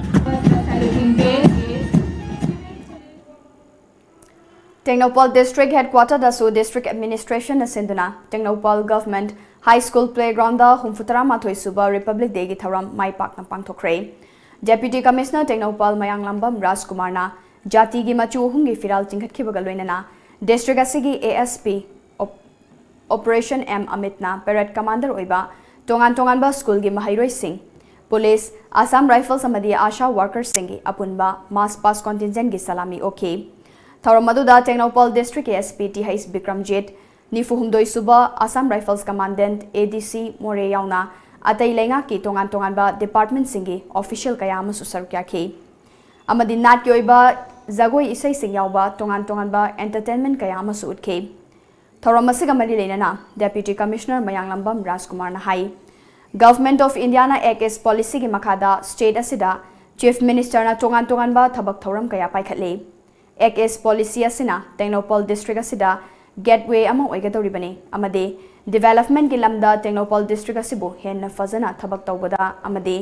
Tengnoupal district ꯍꯦꯗꯀ꯭ꯋꯥꯇꯔꯗꯁꯨ ꯗꯤꯁꯇ꯭ꯔꯤꯛ ꯑꯦꯗꯃꯤꯅꯤꯁꯇ꯭ꯔꯦꯁꯟꯅ ꯁꯤꯟꯗꯨꯅ Tengnoupal government high school playground ꯍꯨꯝꯐꯨꯇꯔꯥꯃꯥꯊꯣꯏ ꯁꯨꯕ ꯔꯤꯄꯕ꯭ꯂꯤꯛ ꯗꯦꯒꯤ ꯊꯧꯔꯝ ꯃꯥꯏ ꯄꯥꯛꯅ ꯄꯥꯡꯊꯣꯛꯈ꯭ꯔꯦ꯫ ꯗꯦꯄ꯭ꯌꯨꯇꯤ ꯀꯃꯤꯁꯅꯔ ꯇꯦꯡꯅꯧꯄꯜ ꯃꯌꯥꯡꯂꯝꯕꯝ ꯔꯥꯖꯀꯨꯃꯥꯔꯅ ꯖꯥꯇꯤꯒꯤ ꯃꯆꯨ ꯑꯍꯨꯝꯒꯤ ꯐꯤꯔꯥꯜ ꯆꯤꯡꯈꯠꯈꯤꯕꯒ ꯂꯣꯏꯅꯅ ꯗꯤꯁꯇ꯭ꯔꯤꯛ ꯑꯁꯤꯒꯤ A S P operation M ꯑꯃꯤꯠꯅ ꯄꯦꯔꯦꯗ ꯀꯃꯥꯟꯗꯔ ꯑꯣꯏꯕ ꯇꯣꯉꯥꯟ ꯇꯣꯉꯥꯟꯕ ꯁ꯭ꯀꯨꯜꯒꯤ ꯃꯍꯩꯔꯣꯏꯁꯤꯡ, ꯄꯨꯂꯤꯁ, ꯑꯁꯥꯝ ꯔꯥꯏꯐꯜꯁ ꯑꯃꯗꯤ ꯑꯥꯁꯥ ꯋꯥꯔꯀꯔꯁꯤꯡꯒꯤ ꯑꯄꯨꯟꯕ ꯃꯥꯔꯆ ꯄꯥꯁ ꯀꯣꯟꯇꯤꯟꯖꯦꯟꯒꯤ ꯁꯂꯥꯃꯤ ꯑꯣꯛꯈꯤ꯫ ꯊꯧꯔꯝ ꯑꯗꯨꯗ ꯇꯦꯡꯅꯧꯄꯜ ꯗꯤꯁꯇ꯭ꯔꯤꯛꯀꯤ S P T H Bikramjit, ꯅꯤꯐꯨ ꯍꯨꯝꯗꯣꯏ ꯁꯨꯕ ꯑꯁꯥꯝ ꯔꯥꯏꯐꯜꯁ ꯀꯃꯥꯟꯗꯦꯟꯠ ꯑꯦ ꯗꯤ ꯁꯤ ꯃꯣꯔꯦ ꯌꯥꯎꯅ ꯑꯇꯩ ꯂꯩꯉꯥꯛꯀꯤ ꯇꯣꯉꯥꯟ ꯇꯣꯉꯥꯟꯕ ꯗꯤꯄꯥꯔꯠꯃꯦꯟꯠꯁꯤꯡꯒꯤ ꯑꯣꯐꯤꯁꯤꯌꯦꯜ ꯀꯌꯥ ꯑꯃꯁꯨ ꯁꯔꯨꯛ ꯌꯥꯈꯤ꯫ ꯑꯃꯗꯤ ꯅꯥꯠꯀꯤ ꯑꯣꯏꯕ ꯖꯒꯣꯏ ꯏꯁꯩꯁꯤꯡ ꯌꯥꯎꯕ ꯇꯣꯉꯥꯟ ꯇꯣꯉꯥꯟꯕ ꯑꯦꯟꯇꯔꯇꯦꯟꯃꯦꯟꯠ ꯀꯌꯥ ꯑꯃꯁꯨ ꯎꯠꯈꯤ꯫ ꯊꯧꯔꯝ ꯑꯁꯤꯒ ꯃꯔꯤ ꯂꯩꯅꯅ ꯗꯦꯄ꯭ꯌꯨꯇꯤ ꯀꯃꯤꯁꯅꯔ ꯃꯌꯥꯡꯂꯝꯕꯝ ꯔꯥꯖꯀꯨꯃꯥꯔꯅ ꯍꯥꯏ, ꯒꯚꯔꯟꯃꯦꯟꯠ ꯑꯣꯐ ꯏꯟꯗꯤꯌꯥꯅ ꯑꯦꯛ ꯏꯁ ꯄꯣꯂꯤꯁꯤꯒꯤ ꯃꯈꯥꯗ ꯁ꯭ꯇꯦꯠ ꯑꯁꯤꯗ ꯆꯤꯐ ꯃꯤꯅꯤꯁꯇꯔꯅ ꯇꯣꯉꯥꯟ ꯇꯣꯉꯥꯟꯕ ꯊꯕꯛ ꯊꯧꯔꯝ ꯀꯌꯥ ꯄꯥꯏꯈꯠꯂꯤ꯫ ꯑꯦꯛ ꯏꯁ ꯄꯣꯂꯤꯁꯤ ꯑꯁꯤꯅ ꯇꯦꯡꯅꯧꯄꯜ ꯗꯤꯁꯇ꯭ꯔꯤꯛ ꯑꯁꯤꯗ ꯒꯦꯠꯋꯦ ꯑꯃ ꯑꯣꯏꯒꯗꯧꯔꯤꯕꯅꯤ ꯑꯃꯗꯤ ꯗꯤꯚꯦꯂꯞꯃꯦꯟꯠꯀꯤ ꯂꯝꯗ ꯇꯦꯡꯅꯧꯄꯜ ꯗꯤꯁꯇ꯭ꯔꯤꯛ ꯑꯁꯤꯕꯨ ꯍꯦꯟꯅ ꯐꯖꯅ ꯊꯕꯛ ꯇꯧꯕꯗ ꯑꯃꯗꯤ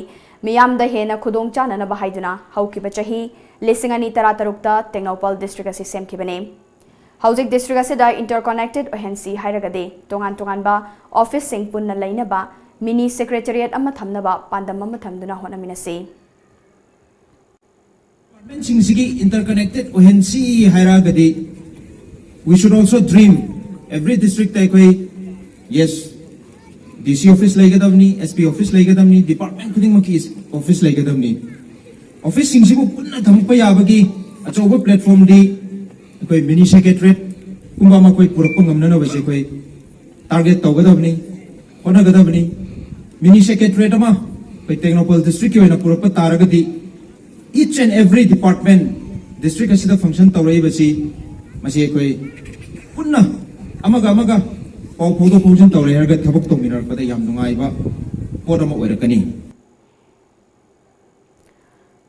ꯃꯤꯌꯥꯝꯗ ꯍꯦꯟꯅ ꯈꯨꯗꯣꯡ ꯆꯥꯅꯅꯕ ꯍꯥꯏꯗꯨꯅ ꯍꯧꯈꯤꯕ ꯆꯍꯤ ꯂꯤꯁꯤꯡ ꯑꯅꯤ ꯇꯔꯥꯇꯔꯨꯛꯇ ꯇꯦꯡꯅꯧꯄꯜ ꯗꯤꯁꯇ꯭ꯔꯤꯛ ꯑꯁꯤ ꯁꯦꯝꯈꯤꯕꯅꯤ꯫ ꯍꯧꯖꯤꯛ ꯗꯤꯁꯇ꯭ꯔꯤꯛ ꯑꯁꯤꯗ ꯏꯟꯇꯔꯀꯣꯅꯦꯛꯇꯦꯗ ꯑꯣꯏꯍꯟꯁꯤ ꯍꯥꯏꯔꯒꯗꯤ ꯇꯣꯉꯥꯟ ꯇꯣꯉꯥꯟꯕ ꯑꯣꯐꯤꯁꯁꯤꯡ ꯄꯨꯟꯅ ꯂꯩꯅꯕ ꯃꯤꯅꯤ ꯁꯦꯀ꯭ꯔꯦꯇꯔꯤꯌꯦꯠ ꯑꯃ ꯊꯝꯅꯕ ꯄꯥꯟꯗꯝ ꯑꯃ ꯊꯝꯗꯨꯅ ꯍꯣꯠꯅꯃꯤꯟꯅꯁꯤ꯫ Department ꯁꯤꯡꯁꯤꯒꯤ interconnected ꯑꯣꯏꯍꯟꯁꯤ ꯍꯥꯏꯔꯒꯗꯤ, we should also dream. Every district ꯑꯩꯈꯣꯏ, yes, D C office ꯂꯩꯒꯗꯕꯅꯤ, S P office ꯂꯩꯒꯗꯕꯅꯤ, department ꯈꯨꯗꯤꯡꯃꯛꯀꯤ office ꯂꯩꯒꯗꯕꯅꯤ꯫ Office ꯁꯤꯡꯁꯤꯕꯨ ꯄꯨꯟꯅ ꯊꯝꯃꯛꯄ ꯌꯥꯕꯒꯤ ꯑꯆꯧꯕ platform ꯗꯤ ꯑꯩꯈꯣꯏ mini secretariat ꯀꯨꯝꯕ ꯑꯃ ꯑꯩꯈꯣꯏ ꯄꯨꯔꯛꯄ ꯉꯝꯅꯅꯕꯁꯦ ꯑꯩꯈꯣꯏ target ꯇꯧꯒꯗꯕꯅꯤ, ꯍꯣꯠꯅꯒꯗꯕꯅꯤ꯫ Mini secretariat ꯑꯃ ꯑꯩꯈꯣꯏ ꯇꯦꯡꯅꯧꯄꯜ district ꯀꯤ ꯑꯣꯏꯅ ꯄꯨꯔꯛꯄ ꯇꯥꯔꯒꯗꯤ, each and every department district ꯑꯁꯤꯗ function ꯇꯧꯔꯛꯏꯕꯁꯤ, ꯃꯁꯤ ꯑꯩꯈꯣꯏ ꯄꯨꯟꯅ ꯑꯃꯒ ꯑꯃꯒ ꯄꯥꯎ ꯐꯥꯎꯗꯣꯛ ꯐꯥꯎꯖꯤꯟ ꯇꯧꯔꯦ ꯍꯥꯏꯔꯒ ꯊꯕꯛ ꯇꯧꯃꯤꯟꯅꯔꯛꯄꯗ ꯌꯥꯝ ꯅꯨꯡꯉꯥꯏꯕ ꯄꯣꯠ ꯑꯃ ꯑꯣꯏꯔꯛꯀꯅꯤ꯫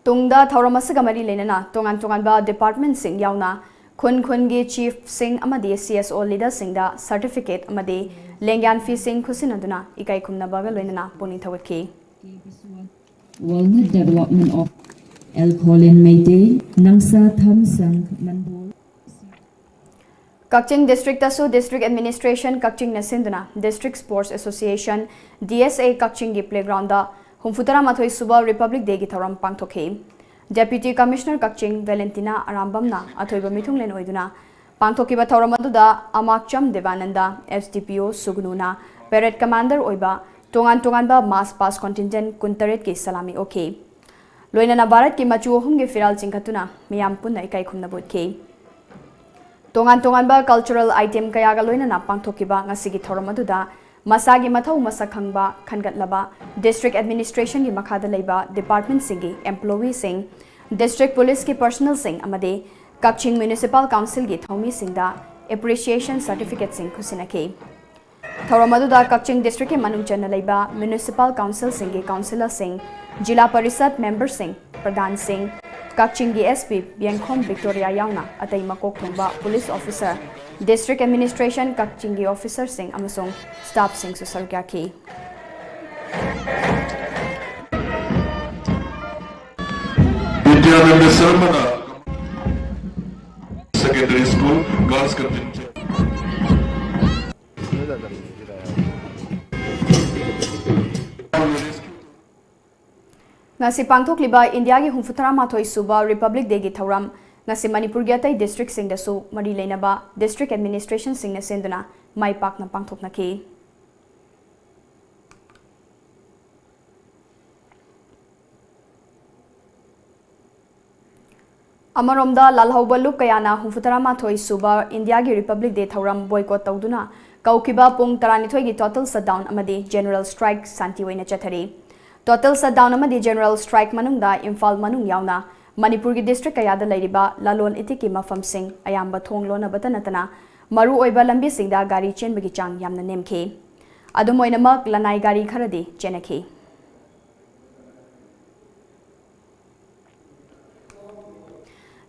ꯇꯨꯡꯗ ꯊꯧꯔꯝ ꯑꯁꯤꯒ ꯃꯔꯤ ꯂꯩꯅꯅ ꯇꯣꯉꯥꯟ ꯇꯣꯉꯥꯟꯕ department ꯁꯤꯡ ꯌꯥꯎꯅ ꯈꯨꯟ ꯈꯨꯟꯒꯤ chief ꯁꯤꯡ ꯑꯃꯗꯤ C S O leader ꯁꯤꯡꯗ certificate ꯑꯃꯗꯤ ꯂꯦꯡꯌꯥꯟ ꯐꯤꯁꯤꯡ ꯈꯨꯠꯁꯤꯟꯅꯗꯨꯅ ꯏꯀꯥꯏ ꯈꯨꯝꯅꯕꯒ ꯂꯣꯏꯅꯅ ꯄꯨꯛꯅꯤꯡ ꯊꯧꯒꯠꯈꯤ꯫ Walnut Development of L. Kholin Meitei, Nangsa Thamsang Manbol. Kakching district ꯇꯁꯨ District Administration ꯀꯛꯆꯤꯡꯅ ꯁꯤꯟꯗꯨꯅ District Sports Association, D S A, ꯀꯛꯆꯤꯡꯒꯤ playground ꯗ ꯍꯨꯝꯐꯨꯇꯔꯥꯃꯥꯊꯣꯏ ꯁꯨꯕ Republic Day ꯒꯤ ꯊꯧꯔꯝ ꯄꯥꯡꯊꯣꯛꯈꯤ꯫ Deputy Commissioner ꯀꯛꯆꯤꯡ ꯚꯦꯂꯦꯟꯇꯤꯅꯥ ꯑꯔꯥꯝꯕꯝꯅ ꯑꯊꯣꯏꯕ ꯃꯤꯊꯨꯡꯂꯦꯟ ꯑꯣꯏꯗꯨꯅ ꯄꯥꯡꯊꯣꯛꯈꯤꯕ ꯊꯧꯔꯝ ꯑꯗꯨꯗ ꯑꯃꯥꯛꯆꯝ ꯗꯦꯕꯥꯅꯟꯗ, S D P O ꯁꯨꯒꯅꯨꯅ parade commander ꯑꯣꯏꯕ ꯇꯣꯉꯥꯟ ꯇꯣꯉꯥꯟꯕ march past contingent ꯀꯨꯟꯇꯔꯦꯠꯀꯤ ꯁꯂꯥꯃꯤ ꯑꯣꯛꯈꯤ꯫ ꯂꯣꯏꯅꯅ ꯚꯥꯔꯠꯀꯤ ꯃꯆꯨ ꯑꯍꯨꯝꯒꯤ ꯐꯤꯔꯥꯜ ꯆꯤꯡꯈꯠꯇꯨꯅ ꯃꯤꯌꯥꯝ ꯄꯨꯟꯅ ꯏꯀꯥꯏ ꯈꯨꯝꯅꯕ ꯎꯠꯈꯤ꯫ ꯇꯣꯉꯥꯟ ꯇꯣꯉꯥꯟꯕ cultural item ꯀꯌꯥꯒ ꯂꯣꯏꯅꯅ ꯄꯥꯡꯊꯣꯛꯈꯤꯕ ꯉꯁꯤꯒꯤ ꯊꯧꯔꯝ ꯑꯗꯨꯗ ꯃꯁꯥꯒꯤ ꯃꯊꯧ ꯃꯁꯛ ꯈꯪꯕ ꯈꯟꯒꯠꯂꯕ district administration ꯒꯤ ꯃꯈꯥꯗ ꯂꯩꯕ department ꯁꯤꯡꯒꯤ employee ꯁꯤꯡ, district police ꯀꯤ personnel ꯁꯤꯡ ꯑꯃꯗꯤ ꯀꯛꯆꯤꯡ Municipal Council ꯒꯤ ꯊꯧꯃꯤꯁꯤꯡꯗ appreciation certificate ꯁꯤꯡ ꯈꯨꯠꯁꯤꯟꯅꯈꯤ꯫ ꯊꯧꯔꯝ ꯑꯗꯨꯗ ꯀꯛꯆꯤꯡ district ꯀꯤ ꯃꯅꯨꯡ ꯆꯟꯅ ꯂꯩꯕ municipal council ꯁꯤꯡꯒꯤ councillor ꯁꯤꯡ, ꯖꯤꯂꯥ ꯄꯔꯤꯁꯗ member ꯁꯤꯡ, ꯄ꯭ꯔꯙꯥꯟꯁꯤꯡ, ꯀꯛꯆꯤꯡꯒꯤ S P ꯕꯤꯌꯦꯡꯈꯣꯝ ꯕꯤꯛꯇꯣꯔꯤꯌꯥ ꯌꯥꯎꯅ ꯑꯇꯩ ꯃꯀꯣꯛ ꯊꯣꯡꯕ police officer, district administration ꯀꯛꯆꯤꯡꯒꯤ officer ꯁꯤꯡ ꯑꯃꯁꯨꯡ staff ꯁꯤꯡꯁꯨ ꯁꯔꯨꯛ ꯌꯥꯈꯤ꯫ Vidyananda Sarmana, Secondary School, Girls Contingent. ꯉꯁꯤ ꯄꯥꯡꯊꯣꯛꯂꯤꯕ ꯏꯟꯗꯤꯌꯥꯒꯤ ꯍꯨꯝꯐꯨꯇꯔꯥ ꯃꯥꯊꯣꯏ ꯁꯨꯕ ꯔꯤꯄꯕ꯭ꯂꯤꯛ ꯗꯦꯒꯤ ꯊꯧꯔꯝ ꯉꯁꯤ ꯃꯅꯤꯄꯨꯔꯒꯤ ꯑꯇꯩ ꯗꯤꯁꯇ꯭ꯔꯤꯛꯁꯤꯡꯗꯁꯨ ꯃꯔꯤ ꯂꯩꯅꯕ ꯗꯤꯁꯇ꯭ꯔꯤꯛ ꯑꯦꯗꯃꯤꯅꯤꯁꯇ꯭ꯔꯦꯁꯟꯁꯤꯡꯅ ꯁꯤꯟꯗꯨꯅ ꯃꯥꯏ ꯄꯥꯛꯅ ꯄꯥꯡꯊꯣꯛꯅꯈꯤ꯫ ꯑꯃꯔꯣꯝꯗ, ꯂꯥꯜꯍꯧꯕ ꯂꯨꯞ ꯀꯌꯥꯅ ꯍꯨꯝꯐꯨꯇꯔꯥ ꯃꯥꯊꯣꯏ ꯁꯨꯕ ꯏꯟꯗꯤꯌꯥꯒꯤ ꯔꯤꯄꯕ꯭ꯂꯤꯛ ꯗꯦ ꯊꯧꯔꯝ ꯕꯣꯏꯀꯣꯠ ꯇꯧꯗꯨꯅ ꯀꯧꯈꯤꯕ ꯄꯨꯡ ꯇꯔꯥꯅꯤꯊꯣꯏꯒꯤ ꯇꯣꯇꯦꯜ ꯁꯠꯗꯥꯎꯟ ꯑꯃꯗꯤ ꯖꯦꯅꯔꯦꯜ ꯁ꯭ꯇ꯭ꯔꯥꯏꯛ ꯁꯥꯟꯇꯤ ꯑꯣꯏꯅ ꯆꯠꯊꯔꯤ꯫ ꯇꯣꯇꯦꯜ ꯁꯠꯗꯥꯎꯟ ꯑꯃꯗꯤ ꯖꯦꯅꯔꯦꯜ ꯁ꯭ꯇ꯭ꯔꯥꯏꯛ ꯃꯅꯨꯡꯗ ꯏꯝꯐꯥꯜ ꯃꯅꯨꯡ ꯌꯥꯎꯅ ꯃꯅꯤꯄꯨꯔꯒꯤ ꯗꯤꯁꯇ꯭ꯔꯤꯛ ꯀꯌꯥꯗ ꯂꯩꯔꯤꯕ ꯂꯂꯣꯟ ꯏꯇꯤꯛꯀꯤ ꯃꯐꯝꯁꯤꯡ ꯑꯌꯥꯝꯕ ꯊꯣꯡ ꯂꯣꯟꯅꯕꯇ ꯅꯠꯇꯅ ꯃꯔꯨꯑꯣꯏꯕ ꯂꯝꯕꯤꯁꯤꯡꯗ ꯒꯥꯔꯤ ꯆꯦꯟꯕꯒꯤ ꯆꯥꯡ ꯌꯥꯝꯅ ꯅꯦꯝꯈꯤ꯫ ꯑꯗꯨꯝ ꯑꯣꯏꯅꯃꯛ, ꯂꯅꯥꯏ ꯒꯥꯔꯤ ꯈꯔꯗꯤ ꯆꯦꯟꯅꯈꯤ꯫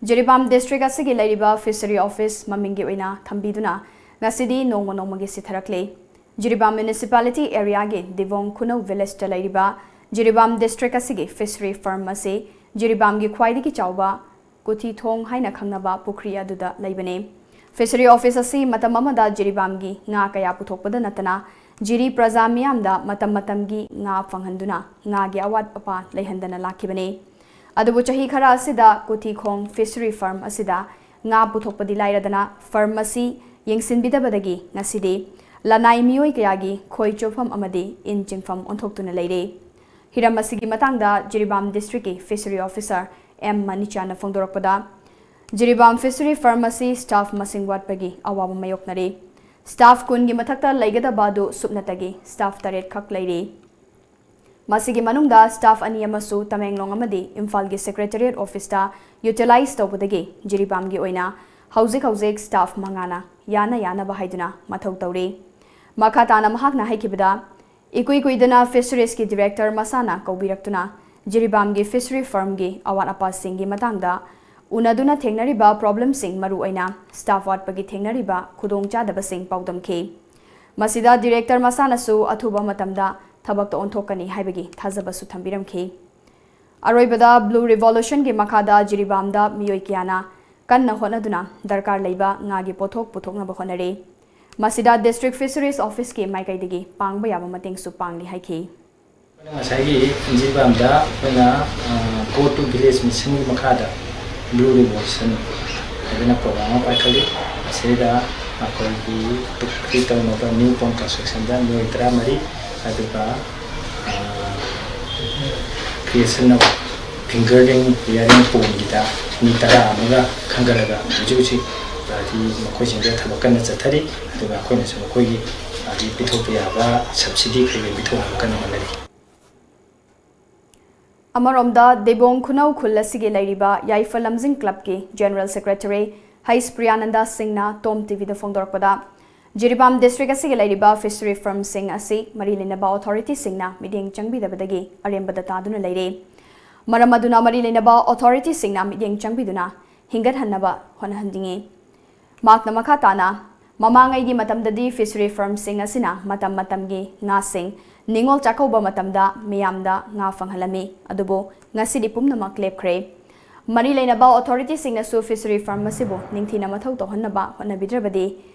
ꯖꯤꯔꯤꯕꯥꯝ ꯗꯤꯁꯇ꯭ꯔꯤꯛ ꯑꯁꯤꯒꯤ ꯂꯩꯔꯤꯕ ꯐꯤꯁꯔꯤ ꯑꯣꯐꯤꯁ ꯃꯃꯤꯡꯒꯤ ꯑꯣꯏꯅ ꯊꯝꯕꯤꯗꯨꯅ ꯉꯁꯤꯗꯤ ꯅꯣꯡꯃ ꯅꯣꯡꯃꯒꯤ ꯁꯤꯊꯔꯛꯂꯤ꯫ ꯖꯤꯔꯤꯕꯥꯝ ꯃ꯭ꯌꯨꯅꯤꯁꯤꯄꯥꯂꯤꯇꯤ ꯑꯦꯔꯤꯌꯥꯒꯤ ꯗꯤꯕꯣꯡ ꯈꯨꯅꯧ ꯚꯤꯂꯦꯖꯇ ꯂꯩꯔꯤꯕ ꯖꯤꯔꯤꯕꯥꯝ ꯗꯤꯁꯇ꯭ꯔꯤꯛ ꯑꯁꯤꯒꯤ ꯐꯤꯁꯔꯤ ꯐꯥꯔꯝ ꯑꯁꯤ ꯖꯤꯔꯤꯕꯥꯝꯒꯤ ꯈ꯭ꯋꯥꯏꯗꯒꯤ ꯆꯥꯎꯕ ꯀꯨꯊꯤ ꯊꯣꯡ ꯍꯥꯏꯅ ꯈꯪꯅꯕ ꯄꯨꯈ꯭ꯔꯤ ꯑꯗꯨꯗ ꯂꯩꯕꯅꯤ꯫ ꯐꯤꯁꯔꯤ ꯑꯣꯐꯤꯁ ꯑꯁꯤ ꯃꯇꯝ ꯑꯃꯗ ꯖꯤꯔꯤꯕꯥꯝꯒꯤ ꯉꯥ ꯀꯌꯥ ꯄꯨꯊꯣꯛꯄꯗ ꯅꯠꯇꯅ ꯖꯤꯔꯤ ꯄ꯭ꯔꯖꯥ ꯃꯤꯌꯥꯝꯗ ꯃꯇꯝ ꯃꯇꯝꯒꯤ ꯉꯥ ꯐꯪꯍꯟꯗꯨꯅ ꯉꯥꯒꯤ ꯑꯋꯥꯠ ꯑꯄꯥ ꯂꯩꯍꯟꯗꯅ ꯂꯥꯛꯈꯤꯕꯅꯤ꯫ ꯑꯗꯨꯕꯨ ꯆꯍꯤ ꯈꯔ ꯑꯁꯤꯗ ꯀꯨꯊꯤꯈꯣꯡ ꯐꯤꯁꯔꯤ ꯐꯥꯔꯝ ꯑꯁꯤꯗ ꯉꯥ ꯄꯨꯊꯣꯛꯄꯗꯤ ꯂꯥꯏꯔꯗꯅ ꯐꯥꯔꯝ ꯑꯁꯤ ꯌꯦꯡꯁꯤꯟꯕꯤꯗꯕꯗꯒꯤ ꯉꯁꯤꯗꯤ ꯂꯅꯥꯏ ꯃꯤꯑꯣꯏ ꯀꯌꯥꯒꯤ ꯈꯣꯏ ꯆꯣꯞꯐꯝ ꯑꯃꯗꯤ ꯏꯟ ꯆꯤꯡꯐꯝ ꯑꯣꯟꯊꯣꯛꯇꯨꯅ ꯂꯩꯔꯦ꯫ ꯍꯤꯔꯝ ꯑꯁꯤꯒꯤ ꯃꯇꯥꯡꯗ ꯖꯤꯔꯤꯕꯥꯝ ꯗꯤꯁꯇ꯭ꯔꯤꯛꯀꯤ ꯐꯤꯁꯔꯤ ꯑꯣꯐꯤꯁꯥꯔ ꯑꯦꯝ ꯃꯅꯤꯆꯥꯅ ꯐꯣꯡꯗꯣꯔꯛꯄꯗ, ꯖꯤꯔꯤꯕꯥꯝ ꯐꯤꯁꯔꯤ ꯐꯥꯔꯝ ꯑꯁꯤ ꯁ꯭ꯇꯥꯐ ꯃꯁꯤꯡ ꯋꯥꯠꯄꯒꯤ ꯑꯋꯥꯕ ꯃꯥꯌꯣꯛꯅꯔꯤ꯫ ꯁ꯭ꯇꯥꯐ ꯀꯨꯟꯒꯤ ꯃꯊꯛꯇ ꯂꯩꯒꯗꯕ ꯑꯗꯨ ꯁꯨꯞꯅꯇꯒꯤ ꯁ꯭ꯇꯥꯐ ꯇꯔꯦꯠ ꯈꯛ ꯂꯩꯔꯤ꯫ ꯃꯁꯤꯒꯤ ꯃꯅꯨꯡꯗ ꯁ꯭ꯇꯥꯐ ꯑꯅꯤ ꯑꯃꯁꯨ ꯇꯃꯦꯡꯂꯣꯡ ꯑꯃꯗꯤ ꯏꯝꯐꯥꯜꯒꯤ ꯁꯦꯀ꯭ꯔꯦꯇꯔꯤꯌꯦꯠ ꯑꯣꯐꯤꯁꯇ ꯌꯨꯇꯤꯂꯥꯏꯖ ꯇꯧꯕꯗꯒꯤ ꯖꯤꯔꯤꯕꯥꯝꯒꯤ ꯑꯣꯏꯅ ꯍꯧꯖꯤꯛ ꯍꯧꯖꯤꯛ ꯁ꯭ꯇꯥꯐ ꯃꯉꯥꯅ ꯌꯥꯅ ꯌꯥꯅꯕ ꯍꯥꯏꯗꯨꯅ ꯃꯊꯧ ꯇꯧꯔꯤ꯫ ꯃꯈꯥ ꯇꯥꯅ ꯃꯍꯥꯛꯅ ꯍꯥꯏꯈꯤꯕꯗ, ꯏꯀꯨꯏ ꯀꯨꯏꯗꯅ ꯐꯤꯁꯔꯤꯁꯀꯤ ꯗꯤꯔꯦꯛꯇꯔ ꯃꯁꯥꯅ ꯀꯧꯕꯤꯔꯛꯇꯨꯅ ꯖꯤꯔꯤꯕꯥꯝꯒꯤ ꯐꯤꯁꯔꯤ ꯐꯥꯔꯝꯒꯤ ꯑꯋꯥꯠ ꯑꯄꯥꯁꯤꯡꯒꯤ ꯃꯇꯥꯡꯗ ꯎꯅꯗꯨꯅ ꯊꯦꯡꯅꯔꯤꯕ ꯄ꯭ꯔꯣꯕ꯭ꯂꯦꯝꯁꯤꯡ, ꯃꯔꯨꯑꯣꯏꯅ ꯁ꯭ꯇꯥꯐ ꯋꯥꯠꯄꯒꯤ ꯊꯦꯡꯅꯔꯤꯕ ꯈꯨꯗꯣꯡꯆꯥꯗꯕꯁꯤꯡ ꯄꯥꯎꯗꯝꯈꯤ꯫ ꯃꯁꯤꯗ ꯗꯤꯔꯦꯛꯇꯔ ꯃꯁꯥꯅꯁꯨ ꯑꯊꯨꯕ ꯃꯇꯝꯗ ꯊꯕꯛꯇ ꯑꯣꯟꯊꯣꯛꯀꯅꯤ ꯍꯥꯏꯕꯒꯤ ꯊꯥꯖꯕꯁꯨ ꯊꯝꯕꯤꯔꯝꯈꯤ꯫ ꯑꯔꯣꯏꯕꯗ, ꯕ꯭ꯂꯨ ꯔꯤꯚꯣꯂꯨꯁꯟꯒꯤ ꯃꯈꯥꯗ ꯖꯤꯔꯤꯕꯥꯝꯗ ꯃꯤꯑꯣꯏ ꯀꯌꯥꯅ ꯀꯟꯅ ꯍꯣꯠꯅꯗꯨꯅ ꯗꯔꯀꯥꯔ ꯂꯩꯕ ꯉꯥꯒꯤ ꯄꯣꯠꯊꯣꯛ ꯄꯨꯊꯣꯛꯅꯕ ꯍꯣꯠꯅꯔꯤ꯫ ꯃꯁꯤꯗ ꯗꯤꯁꯇ꯭ꯔꯤꯛ ꯐꯤꯁꯔꯤꯁ ꯑꯣꯐꯤꯁꯀꯤ ꯃꯥꯏꯀꯩꯗꯒꯤ ꯄꯥꯡꯕ ꯌꯥꯕ ꯃꯇꯦꯡꯁꯨ ꯄꯥꯡꯂꯤ ꯍꯥꯏꯈꯤ꯫ ꯉꯁꯥꯏꯒꯤ ꯖꯤꯔꯤꯕꯥꯝꯗ ꯑꯩꯈꯣꯏꯅ ꯒꯣ ꯇꯨ ꯚꯤꯂꯦꯖ ꯃꯤꯁꯟꯒꯤ ꯃꯈꯥꯗ ꯕ꯭ꯂꯨ ꯔꯤꯚꯣꯂꯨꯁꯟ ꯍꯥꯏꯗꯅ ꯄ꯭ꯔꯣꯒ꯭ꯔꯥꯝ ꯑꯃ ꯄꯥꯏꯈꯠꯂꯤ꯫ ꯃꯁꯤꯗ ꯑꯩꯈꯣꯏꯒꯤ ꯄꯨꯈ꯭ꯔꯤ ꯇꯧꯅꯕ ꯅ꯭ꯌꯨ ꯄꯣꯟ ꯀꯟꯁꯇ꯭ꯔꯛꯁꯟꯗ ꯃꯤꯑꯣꯏ ꯇꯔꯥꯃꯔꯤ, ꯑꯗꯨꯒ creation of fingering rearing pondꯒꯤꯗ ꯃꯤ ꯇꯔꯥ ꯑꯃꯒ ꯈꯟꯒꯠꯂꯒ ꯍꯧꯖꯤꯛ ꯍꯧꯖꯤꯛ ꯍꯥꯏꯗꯤ ꯃꯈꯣꯏꯁꯤꯡꯗ ꯊꯕꯛ ꯀꯟꯅ ꯆꯠꯊꯔꯤ꯫ ꯑꯗꯨꯒ ꯑꯩꯈꯣꯏꯅꯁꯨ ꯃꯈꯣꯏꯒꯤ ꯍꯥꯏꯗꯤ ꯄꯤꯊꯣꯛꯄ ꯌꯥꯕ ꯁꯕꯁꯤꯗꯤ ꯀꯩꯀꯩ ꯄꯤꯊꯣꯛꯅꯕ ꯀꯟꯅ ꯍꯣꯠꯅꯔꯤ꯫ ꯑꯃꯔꯣꯝꯗ ꯗꯦꯕꯣꯡ ꯈꯨꯅꯧ ꯈꯨꯜ ꯑꯁꯤꯒꯤ ꯂꯩꯔꯤꯕ ꯌꯥꯏꯐ ꯂꯝꯖꯤꯡ ꯀ꯭ꯂꯕꯀꯤ ꯖꯦꯅꯔꯦꯜ ꯁꯦꯀ꯭ꯔꯦꯇꯔꯤ ꯍꯩꯁ ꯄ꯭ꯔꯤꯌꯥꯅꯟꯗ ꯁꯤꯡꯅ ꯇꯣꯝ ꯇꯤꯚꯤꯗ ꯐꯣꯡꯗꯣꯔꯛꯄꯗ, ꯖꯤꯔꯤꯕꯥꯝ ꯗꯤꯁꯇ꯭ꯔꯤꯛ ꯑꯁꯤꯒꯤ ꯂꯩꯔꯤꯕ ꯐꯤꯁꯔꯤ ꯐꯥꯔꯝꯁꯤꯡ ꯑꯁꯤ ꯃꯔꯤ ꯂꯩꯅꯕ ꯑꯣꯊꯣꯔꯤꯇꯤꯁꯤꯡꯅ ꯃꯤꯠꯌꯦꯡ ꯆꯪꯕꯤꯗꯕꯗꯒꯤ ꯑꯔꯦꯝꯕꯗ ꯇꯥꯗꯨꯅ ꯂꯩꯔꯦ꯫ ꯃꯔꯝ ꯑꯗꯨꯅ ꯃꯔꯤ ꯂꯩꯅꯕ ꯑꯣꯊꯣꯔꯤꯇꯤꯁꯤꯡꯅ ꯃꯤꯠꯌꯦꯡ ꯆꯪꯕꯤꯗꯨꯅ ꯍꯤꯡꯒꯠꯍꯟꯅꯕ ꯍꯣꯠꯅꯍꯟꯅꯤꯡꯏ꯫ ꯃꯍꯥꯛꯅ ꯃꯈꯥ ꯇꯥꯅ, ꯃꯃꯥꯡꯉꯩꯒꯤ ꯃꯇꯝꯗꯗꯤ ꯐꯤꯁꯔꯤ ꯐꯥꯔꯝꯁꯤꯡ ꯑꯁꯤꯅ ꯃꯇꯝ ꯃꯇꯝꯒꯤ ꯉꯥꯁꯤꯡ ꯅꯤꯉꯣꯜ ꯆꯥꯛꯀꯧꯕ ꯃꯇꯝꯗ ꯃꯤꯌꯥꯝꯗ ꯉꯥ ꯐꯪꯍꯜꯂꯝꯃꯤ, ꯑꯗꯨꯕꯨ ꯉꯁꯤꯗꯤ ꯄꯨꯝꯅꯃꯛ ꯂꯦꯞꯈ꯭ꯔꯦ꯫ ꯃꯔꯤ ꯂꯩꯅꯕ ꯑꯣꯊꯣꯔꯤꯇꯤꯁꯤꯡꯅꯁꯨ ꯐꯤꯁꯔꯤ ꯐꯥꯔꯝ ꯑꯁꯤꯕꯨ ꯅꯤꯡꯊꯤꯅ ꯃꯊꯧ ꯇꯧꯍꯟꯅꯕ ꯍꯣꯠꯅꯕꯤꯗ꯭ꯔꯕꯗꯤ,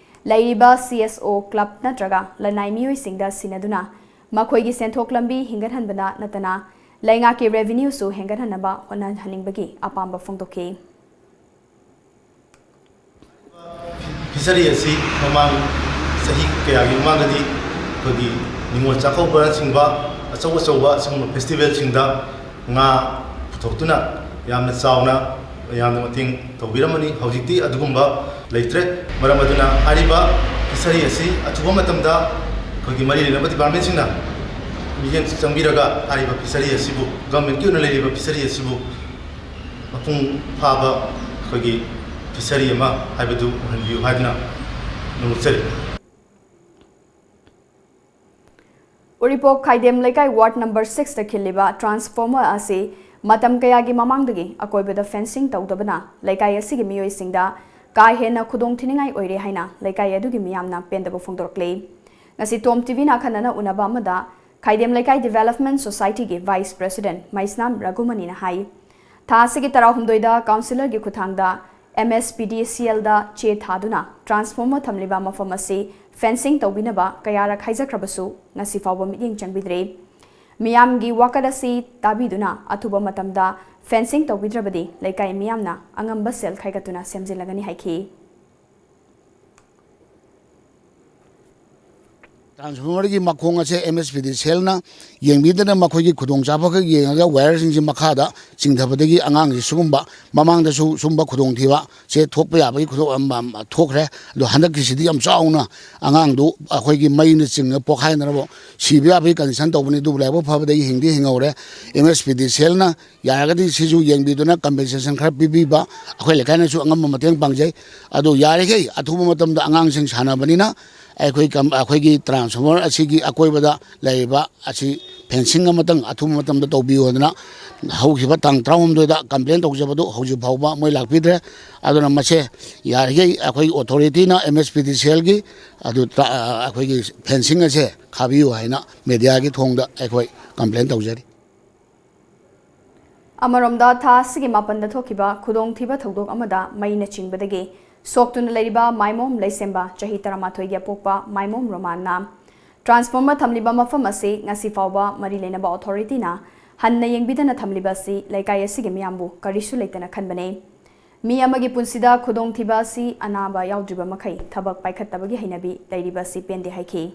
ꯂꯩꯔꯤꯕ ꯁꯤ ꯑꯦꯁ ꯑꯣ ꯀ꯭ꯂꯕ ꯅꯠꯇ꯭ꯔꯒ ꯂꯅꯥꯏ ꯃꯤꯑꯣꯏꯁꯤꯡꯗ ꯁꯤꯟꯅꯗꯨꯅ ꯃꯈꯣꯏꯒꯤ ꯁꯦꯟꯊꯣꯛ ꯂꯝꯕꯤ ꯍꯦꯟꯒꯠꯍꯟꯕꯗ ꯅꯠꯇꯅ ꯂꯩꯉꯥꯛꯀꯤ ꯔꯦꯚꯤꯅ꯭ꯌꯨꯁꯨ ꯍꯦꯟꯒꯠꯍꯟꯅꯕ ꯍꯣꯠꯅꯍꯟꯅꯤꯡꯕꯒꯤ ꯑꯄꯥꯝꯕ ꯐꯣꯡꯗꯣꯛꯈꯤ꯫ ꯐꯤꯁꯔꯤ ꯑꯁꯤ ꯃꯃꯥꯡ ꯆꯍꯤ ꯀꯌꯥꯒꯤ ꯃꯃꯥꯡꯗꯗꯤ ꯑꯩꯈꯣꯏꯒꯤ ꯅꯤꯉꯣꯜ ꯆꯥꯛꯀꯧꯕꯅꯆꯤꯡꯕ ꯑꯆꯧ ꯑꯆꯧꯕ ꯑꯁꯤꯒꯨꯝꯕ ꯐꯦꯁꯇꯤꯚꯦꯜꯁꯤꯡꯗ ꯉꯥ ꯄꯨꯊꯣꯛꯇꯨꯅ ꯌꯥꯝꯅ ꯆꯥꯎꯅ ꯃꯌꯥꯝꯅ ꯃꯇꯦꯡ ꯇꯧꯕꯤꯔꯝꯕꯅꯤ꯫ ꯍꯧꯖꯤꯛꯇꯤ ꯑꯗꯨꯒꯨꯝꯕ ꯂꯩꯇ꯭ꯔꯦ꯫ ꯃꯔꯝ ꯑꯗꯨꯅ ꯍꯥꯏꯔꯤꯕ ꯐꯤꯁꯔꯤ ꯑꯁꯤ ꯑꯊꯨꯕ ꯃꯇꯝꯗ ꯑꯩꯈꯣꯏꯒꯤ ꯃꯔꯤ ꯂꯩꯅꯕ ꯗꯤꯄꯥꯔꯠꯃꯦꯟꯁꯤꯡꯅ ꯃꯤꯠꯌꯦꯡ ꯆꯪꯕꯤꯔꯒ ꯍꯥꯏꯔꯤꯕ ꯐꯤꯁꯔꯤ ꯑꯁꯤꯕꯨ, ꯒꯚꯔꯟꯃꯦꯟꯠꯀꯤ ꯑꯣꯏꯅ ꯂꯩꯔꯤꯕ ꯐꯤꯁꯔꯤ ꯑꯁꯤꯕꯨ ꯃꯄꯨꯡ ꯐꯥꯕ ꯑꯩꯈꯣꯏꯒꯤ ꯐꯤꯁꯔꯤ ꯑꯃ ꯍꯥꯏꯕꯗꯨ ꯑꯣꯏꯍꯟꯕꯤꯌꯨ ꯍꯥꯏꯗꯨꯅ ꯅꯣꯡꯂꯨꯛꯆꯔꯤ꯫ ꯎꯔꯤꯄꯣꯛ ꯈꯥꯏꯗꯦꯝ ꯂꯩꯀꯥꯏ ꯋꯥꯔꯗ ꯅꯝꯕꯔ ꯁꯤꯛꯁꯇ ꯈꯤꯜꯂꯤꯕ ꯇ꯭ꯔꯥꯟꯁꯐꯣꯔꯃꯔ ꯑꯁꯤ ꯃꯇꯝ ꯀꯌꯥꯒꯤ ꯃꯃꯥꯡꯗꯒꯤ ꯑꯀꯣꯏꯕꯗ ꯐꯦꯟꯁꯤꯡ ꯇꯧꯗꯕꯅ ꯂꯩꯀꯥꯏ ꯑꯁꯤꯒꯤ ꯃꯤꯑꯣꯏꯁꯤꯡꯗ ꯀꯥ ꯍꯦꯟꯅ ꯈꯨꯗꯣꯡ ꯊꯤꯅꯤꯡꯉꯥꯏ ꯑꯣꯏꯔꯦ ꯍꯥꯏꯅ ꯂꯩꯀꯥꯏ ꯑꯗꯨꯒꯤ ꯃꯤꯌꯥꯝꯅ ꯄꯦꯟꯗꯕ ꯐꯣꯡꯗꯣꯔꯛꯂꯤ꯫ ꯉꯁꯤ ꯇꯣꯝ ꯇꯤꯚꯤꯅ ꯑꯈꯟꯅꯅ ꯎꯅꯕ ꯑꯃꯗ ꯈꯥꯏꯗꯦꯝ ꯂꯩꯀꯥꯏ ꯗꯤꯚꯦꯂꯞꯃꯦꯟꯠ ꯁꯣꯁꯥꯏꯇꯤꯒꯤ ꯚꯥꯏꯁ ꯄ꯭ꯔꯦꯁꯤꯗꯦꯟꯠ ꯃꯩꯁꯅꯥꯝ ꯔꯘꯨꯃꯅꯤꯅ ꯍꯥꯏ, ꯊꯥ ꯑꯁꯤꯒꯤ ꯇꯔꯥꯍꯨꯝꯗꯣꯏꯗ ꯀꯥꯎꯟꯁꯤꯂꯔꯒꯤ ꯈꯨꯠꯊꯥꯡꯗ ꯑꯦꯝ ꯑꯦꯁ ꯄꯤ ꯗꯤ ꯁꯤ ꯑꯦꯜꯗ ꯆꯦ ꯊꯥꯗꯨꯅ ꯇ꯭ꯔꯥꯟꯁꯐꯣꯔꯃꯔ ꯊꯝꯂꯤꯕ ꯃꯐꯝ ꯑꯁꯤ ꯐꯦꯟꯁꯤꯡ ꯇꯧꯕꯤꯅꯕ ꯀꯌꯥꯔꯛ ꯍꯥꯏꯖꯈ꯭ꯔꯕꯁꯨ ꯉꯁꯤ ꯐꯥꯎꯕ ꯃꯤꯠꯌꯦꯡ ꯆꯪꯕꯤꯗ꯭ꯔꯤ꯫ ꯃꯤꯌꯥꯝꯒꯤ ꯋꯥꯀꯠ ꯑꯁꯤ ꯇꯥꯕꯤꯗꯨꯅ ꯑꯊꯨꯕ ꯃꯇꯝꯗ fencing ꯇꯧꯕꯤꯗ꯭ꯔꯕꯗꯤ ꯂꯩꯀꯥꯏ ꯃꯤꯌꯥꯝꯅ ꯑꯉꯝꯕ ꯁꯦꯜ ꯈꯥꯏꯒꯠꯇꯨꯅ ꯁꯦꯝꯖꯤꯜꯂꯒꯅꯤ ꯍꯥꯏꯈꯤ꯫ ꯇ꯭ꯔꯥꯟꯁꯐꯣꯔꯃꯔꯒꯤ ꯃꯈꯣꯡ ꯑꯁꯦ ꯑꯦꯝ ꯑꯦꯁ ꯄꯤ ꯗꯤ ꯁꯦꯜꯅ ꯌꯦꯡꯕꯤꯗꯅ ꯃꯈꯣꯏꯒꯤ ꯈꯨꯗꯣꯡꯆꯥꯕꯈꯛ ꯌꯦꯡꯉꯒ ꯋꯥꯌꯔꯁꯤꯡꯁꯤ ꯃꯈꯥꯗ ꯆꯤꯡꯊꯕꯗꯒꯤ ꯑꯉꯥꯡꯁꯤ ꯁꯤꯒꯨꯝꯕ ꯃꯃꯥꯡꯗꯁꯨ ꯁꯨꯝꯕ ꯈꯨꯗꯣꯡꯊꯤꯕ ꯁꯦ ꯊꯣꯛꯄ ꯌꯥꯕꯒꯤ ꯈꯨꯗꯣꯡ ꯑꯝ, ꯑꯝ, ꯊꯣꯛꯈ꯭ꯔꯦ꯫ ꯑꯗꯣ ꯍꯟꯗꯛꯀꯤꯁꯤꯗꯤ ꯌꯥꯝ ꯆꯥꯎꯅ ꯑꯉꯥꯡꯗꯨ ꯑꯩꯈꯣꯏꯒꯤ ꯃꯩꯅ ꯆꯤꯡꯉ ꯄꯣꯛꯈꯥꯏꯅꯔꯕ ꯁꯤꯕ ꯌꯥꯕꯒꯤ ꯀꯟꯗꯤꯁꯟ ꯇꯧꯕꯅꯤ꯫ ꯑꯗꯨꯕꯨ ꯂꯥꯏꯕꯛ ꯐꯕꯗꯒꯤ ꯍꯤꯡꯗꯤ ꯍꯤꯡꯍꯧꯔꯦ꯫ ꯑꯦꯝ ꯑꯦꯁ ꯄꯤ ꯗꯤ ꯁꯦꯜꯅ ꯌꯥꯔꯒꯗꯤ ꯁꯤꯁꯨ ꯌꯦꯡꯕꯤꯗꯨꯅ compensation ꯈꯔ ꯄꯤꯕꯤꯕ ꯑꯩꯈꯣꯏ ꯂꯩꯀꯥꯏꯅꯁꯨ ꯑꯉꯝꯕ ꯃꯇꯦꯡ ꯄꯥꯡꯖꯩ꯫ ꯑꯗꯨ ꯌꯥꯔꯤꯈꯩ ꯑꯊꯨꯕ ꯃꯇꯝꯗ ꯑꯉꯥꯡꯁꯤꯡ ꯁꯥꯟꯅꯕꯅꯤꯅ ꯑꯩꯈꯣꯏ ꯀꯝ-, ꯑꯩꯈꯣꯏꯒꯤ ꯇ꯭ꯔꯥꯟꯁꯐꯣꯔꯃꯔ ꯑꯁꯤꯒꯤ ꯑꯀꯣꯏꯕꯗ ꯂꯩꯔꯤꯕ ꯑꯁꯤ fencing ꯑꯃꯇꯪ ꯑꯊꯨꯕ ꯃꯇꯝꯗ ꯇꯧꯕꯤꯌꯨ ꯍꯥꯏꯗꯅ ꯍꯧꯈꯤꯕ ꯇꯥꯡ ꯇꯔꯥꯍꯨꯝꯗꯣꯏꯗ complain ꯇꯧꯖꯕꯗꯨ ꯍꯧꯖꯤꯛ ꯐꯥꯎꯕ ꯃꯣꯏ ꯂꯥꯛꯄꯤꯗ꯭ꯔꯦ꯫ ꯑꯗꯨꯅ ꯃꯁꯦ ꯌꯥꯔꯤꯈꯩ ꯑꯩꯈꯣꯏꯒꯤ authority ꯅ ꯑꯦꯝ ꯑꯦꯁ ꯄꯤ ꯗꯤ ꯁꯦꯜꯒꯤ ꯑꯗꯨ ꯇ꯭ꯔꯥ-, ꯑꯩꯈꯣꯏꯒꯤ fencing ꯑꯁꯦ ꯈꯥꯕꯤꯌꯨ ꯍꯥꯏꯅ media ꯒꯤ ꯊꯣꯡꯗ ꯑꯩꯈꯣꯏ complain ꯇꯧꯖꯔꯤ꯫ ꯑꯃꯔꯣꯝꯗ, ꯊꯥ ꯑꯁꯤꯒꯤ ꯃꯥꯄꯟꯗ ꯊꯣꯛꯈꯤꯕ ꯈꯨꯗꯣꯡꯊꯤꯕ ꯊꯧꯗꯣꯛ ꯑꯃꯗ ꯃꯩꯅ ꯆꯤꯡꯕꯗꯒꯤ ꯁꯣꯛꯇꯨꯅ ꯂꯩꯔꯤꯕ ꯃꯥꯏꯃꯣꯝ ꯂꯩꯁꯦꯝꯕ, ꯆꯍꯤ ꯇꯔꯥꯃꯥꯊꯣꯏꯒꯤ ꯑꯄꯣꯛꯄ ꯃꯥꯏꯃꯣꯝ ꯔꯣꯃꯥꯟꯅ transformer ꯊꯝꯂꯤꯕ ꯃꯐꯝ ꯑꯁꯤ ꯉꯁꯤ ꯐꯥꯎꯕ ꯃꯔꯤ ꯂꯩꯅꯕ authority ꯅ ꯍꯟꯅ ꯌꯦꯡꯕꯤꯗꯅ ꯊꯝꯂꯤꯕ ꯑꯁꯤ ꯂꯩꯀꯥꯏ ꯑꯁꯤꯒꯤ ꯃꯤꯌꯥꯝꯕꯨ ꯀꯔꯤꯁꯨ ꯂꯩꯇꯅ ꯈꯟꯕꯅꯤ꯫ ꯃꯤ ꯑꯃꯒꯤ ꯄꯨꯟꯁꯤꯗ ꯈꯨꯗꯣꯡꯊꯤꯕ ꯑꯁꯤ ꯑꯅꯥꯕ ꯌꯥꯎꯗ꯭ꯔꯤꯕ ꯃꯈꯩ ꯊꯕꯛ ꯄꯥꯏꯈꯠꯇꯕꯒꯤ ꯍꯩꯅꯕꯤ ꯂꯩꯔꯤꯕ ꯑꯁꯤ ꯄꯦꯟꯗꯦ ꯍꯥꯏꯈꯤ꯫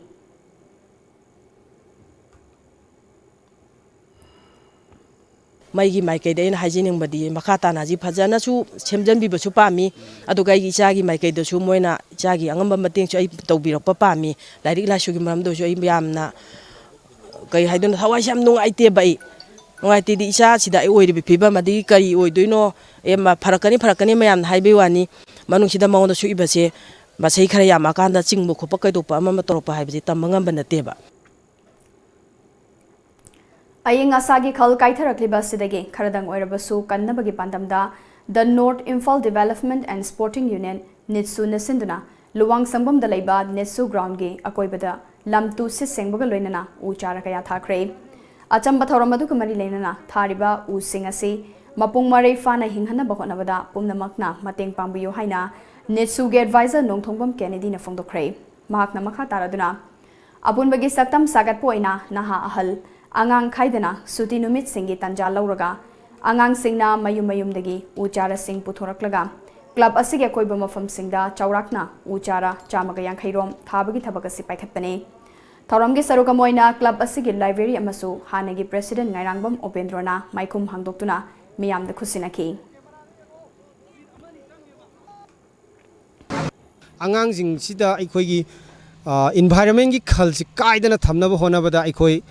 ꯃꯩꯒꯤ ꯃꯥꯏꯀꯩꯗ ꯑꯩꯅ ꯍꯥꯏꯖꯅꯤꯡꯕꯗꯤ, ꯃꯈꯥ ꯇꯥꯅ ꯍꯧꯖꯤꯛ ꯐꯖꯅꯁꯨ ꯁꯦꯝꯖꯟꯕꯤꯕꯁꯨ ꯄꯥꯝꯃꯤ, ꯑꯗꯨꯒ ꯑꯩꯒꯤ ꯏꯆꯥꯒꯤ ꯃꯥꯏꯀꯩꯗꯁꯨ ꯃꯣꯏꯅ ꯏꯆꯥꯒꯤ ꯑꯉꯝꯕ ꯃꯇꯦꯡꯁꯨ ꯑꯩ ꯇꯧꯕꯤꯔꯛꯄ ꯄꯥꯝꯃꯤ꯫ ꯂꯥꯏꯔꯤꯛ ꯂꯥꯏꯁꯨꯒꯤ ꯃꯔꯝꯗꯁꯨ ꯑꯩ ꯌꯥꯝꯅ, ꯀꯩ ꯍꯥꯏꯗꯣꯏꯅꯣ, ꯊꯋꯥꯏꯁꯦ ꯌꯥꯝ ꯅꯨꯡꯉꯥꯏꯇꯦꯕ꯫ ꯑꯩ ꯅꯨꯡꯉꯥꯏꯇꯦꯗꯤ, ꯏꯆꯥꯁꯤꯗ ꯑꯩ ꯑꯣꯏꯔꯤꯕ ꯐꯤꯕꯝ ꯑꯗꯒꯤ ꯀꯔꯤ ꯑꯣꯏꯗꯣꯏꯅꯣ, ꯑꯦ, ꯃ-, ꯐꯔꯛꯀꯅꯤ, ꯐꯔꯛꯀꯅꯤ ꯃꯌꯥꯝꯅ ꯍꯥꯏꯕꯩ ꯋꯥꯅꯤ꯫ ꯃꯅꯨꯡꯁꯤꯗ ꯃꯉꯣꯟꯗ ꯁꯣꯛꯏꯕꯁꯦ ꯃꯁꯩ ꯈꯔ ꯌꯥꯝꯃꯛꯑꯀꯥꯟꯗ ꯆꯤꯡꯕ ꯈꯣꯠꯄ ꯀꯩꯗꯧꯕ ꯑꯃ ꯑꯃ ꯇꯧꯔꯛꯄ ꯍꯥꯏꯕꯁꯦ ꯇꯝꯕ ꯉꯝꯕ ꯅꯠꯇꯦꯕ꯫ ꯑꯏꯪ ꯑꯁꯥꯒꯤ ꯈꯜ ꯀꯥꯏꯊꯔꯛꯂꯤꯕ ꯑꯁꯤꯗꯒꯤ ꯈꯔꯗꯪ ꯑꯣꯏꯔꯕꯁꯨ ꯀꯟꯅꯕꯒꯤ ꯄꯥꯟꯗꯝꯗ The North Imphal Development and Sporting Union, ꯅꯤꯠꯁꯨꯅ ꯁꯤꯟꯗꯨꯅ ꯂꯨꯋꯥꯡ ꯁꯪꯕꯝꯗ ꯂꯩꯕ ꯅꯤꯠꯁꯨ ground ꯒꯤ ꯑꯀꯣꯏꯕꯗ ꯂꯝ ꯇꯨ ꯁꯤꯠ ꯁꯦꯡꯕꯒ ꯂꯣꯏꯅꯅ ꯎ ꯆꯥꯔ ꯀꯌꯥ ꯊꯥꯈ꯭ꯔꯦ꯫ ꯑꯆꯝꯕ ꯊꯧꯔꯝ ꯑꯗꯨꯒ ꯃꯔꯤ ꯂꯩꯅꯅ ꯊꯥꯔꯤꯕ ꯎꯁꯤꯡ ꯑꯁꯤ ꯃꯄꯨꯡ ꯃꯔꯩ ꯐꯥꯅ ꯍꯤꯡꯍꯟꯅꯕ ꯍꯣꯠꯅꯕꯗ ꯄꯨꯝꯅꯃꯛꯅ ꯃꯇꯦꯡ ꯄꯥꯡꯕꯤꯌꯨ ꯍꯥꯏꯅ ꯅꯤꯠꯁꯨꯒꯤ advisor ꯅꯣꯡꯊꯣꯡꯕꯝ ꯀꯦꯅꯦꯗꯤꯅ ꯐꯣꯡꯗꯣꯛꯈ꯭ꯔꯦ꯫ ꯃꯍꯥꯛꯅ ꯃꯈꯥ ꯇꯥꯔꯗꯨꯅ, ꯑꯄꯨꯟꯕꯒꯤ ꯁꯛꯇꯝ ꯁꯥꯒꯠꯄ ꯑꯣꯏꯅ ꯅꯍꯥ ꯑꯍꯜ ꯑꯉꯥꯡ ꯈꯥꯏꯗꯅ ꯁꯨꯇꯤ ꯅꯨꯃꯤꯠꯁꯤꯡꯒꯤ ꯇꯥꯟꯖꯥ ꯂꯧꯔꯒ ꯑꯉꯥꯡꯁꯤꯡꯅ ꯃꯌꯨꯝ ꯃꯌꯨꯝꯗꯒꯤ ꯎ ꯆꯥꯔꯥꯁꯤꯡ ꯄꯨꯊꯣꯔꯛꯂꯒ club ꯑꯁꯤꯒꯤ ꯑꯀꯣꯏꯕ ꯃꯐꯝꯁꯤꯡꯗ ꯆꯥꯎꯔꯥꯛꯅ ꯎ ꯆꯥꯔꯥ ꯆꯥꯝꯃꯒ ꯌꯥꯡꯈꯩ ꯔꯣꯝ ꯊꯥꯕꯒꯤ ꯊꯕꯛ ꯑꯁꯤ ꯄꯥꯏꯈꯠꯄꯅꯤ꯫ ꯊꯧꯔꯝꯒꯤ ꯁꯔꯨꯛ ꯑꯃ ꯑꯣꯏꯅ club ꯑꯁꯤꯒꯤ library ꯑꯃꯁꯨ ꯍꯥꯟꯅꯒꯤ president ꯉꯥꯏꯔꯥꯡꯕꯝ ꯎꯄꯦꯟꯗ꯭ꯔꯣꯅ ꯃꯥꯏꯈꯨꯝ ꯍꯥꯡꯗꯣꯛꯇꯨꯅ ꯃꯤꯌꯥꯝꯗ ꯈꯨꯠꯁꯤꯟꯅꯈꯤ꯫ ꯑꯉꯥꯡꯁꯤꯡꯁꯤꯗ ꯑꯩꯈꯣꯏꯒꯤ, ꯑ, environment ꯀꯤ ꯈꯜꯁꯤ ꯀꯥꯏꯗꯅ ꯊꯝꯅꯕ ꯍꯣꯠꯅꯕꯗ ꯑꯩꯈꯣꯏ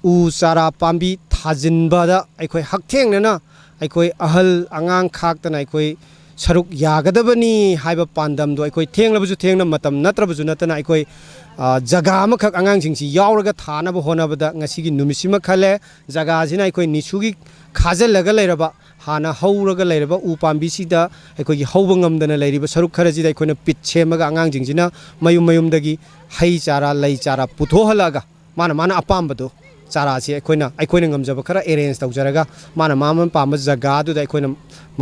ꯎ ꯆꯥꯔꯥ ꯄꯥꯝꯕꯤ ꯊꯥꯖꯤꯟꯕꯗ ꯑꯩꯈꯣꯏ ꯍꯛꯊꯦꯡꯅꯅ ꯑꯩꯈꯣꯏ ꯑꯍꯜ ꯑꯉꯥꯡ ꯈꯥꯛꯇꯅ ꯑꯩꯈꯣꯏ ꯁꯔꯨꯛ ꯌꯥꯒꯗꯕꯅꯤ ꯍꯥꯏꯕ ꯄꯥꯟꯗꯝꯗꯣ ꯑꯩꯈꯣꯏ ꯊꯦꯡꯂꯕꯁꯨ ꯊꯦꯡꯅ, ꯃꯇꯝ ꯅꯠꯇ꯭ꯔꯕꯁꯨ ꯅꯠꯇꯅ ꯑꯩꯈꯣꯏ, ꯑ, ꯖꯒꯥ ꯑꯃꯈꯛ ꯑꯉꯥꯡꯁꯤꯡꯁꯤ ꯌꯥꯎꯔꯒ ꯊꯥꯅꯕ ꯍꯣꯠꯅꯕꯗ ꯉꯁꯤꯒꯤ ꯅꯨꯃꯤꯠꯁꯤꯃ ꯈꯜꯂꯦ꯫ ꯖꯒꯥꯁꯤꯅ ꯑꯩꯈꯣꯏ ꯅꯤꯁꯨꯒꯤ ꯈꯥꯖꯤꯜꯂꯒ ꯂꯩꯔꯕ, ꯍꯥꯟꯅ ꯍꯧꯔꯒ ꯂꯩꯔꯕ ꯎ ꯄꯥꯝꯕꯤꯁꯤꯗ ꯑꯩꯈꯣꯏꯒꯤ ꯍꯧꯕ ꯉꯝꯗꯅ ꯂꯩꯔꯤꯕ ꯁꯔꯨꯛ ꯈꯔꯁꯤꯗ ꯑꯩꯈꯣꯏꯅ ꯄꯤꯠ ꯁꯦꯝꯃꯒ ꯑꯉꯥꯡꯁꯤꯡꯁꯤꯅ ꯃꯌꯨꯝ ꯃꯌꯨꯝꯗꯒꯤ ꯍꯩ ꯆꯥꯔꯥ, ꯂꯩ ꯆꯥꯔꯥ ꯄꯨꯊꯣꯛꯍꯜꯂꯛꯑꯒ ꯃꯥꯅ ꯃꯥꯅ ꯑꯄꯥꯝꯕꯗꯣ ꯆꯥꯔꯥꯁꯤ ꯑꯩꯈꯣꯏꯅ, ꯑꯩꯈꯣꯏꯅ ꯉꯝꯖꯕ ꯈꯔ arrange ꯇꯧꯖꯔꯒ ꯃꯥꯅ ꯃꯥꯅ ꯄꯥꯝꯕ ꯖꯒꯥꯗꯨꯗ ꯑꯩꯈꯣꯏꯅ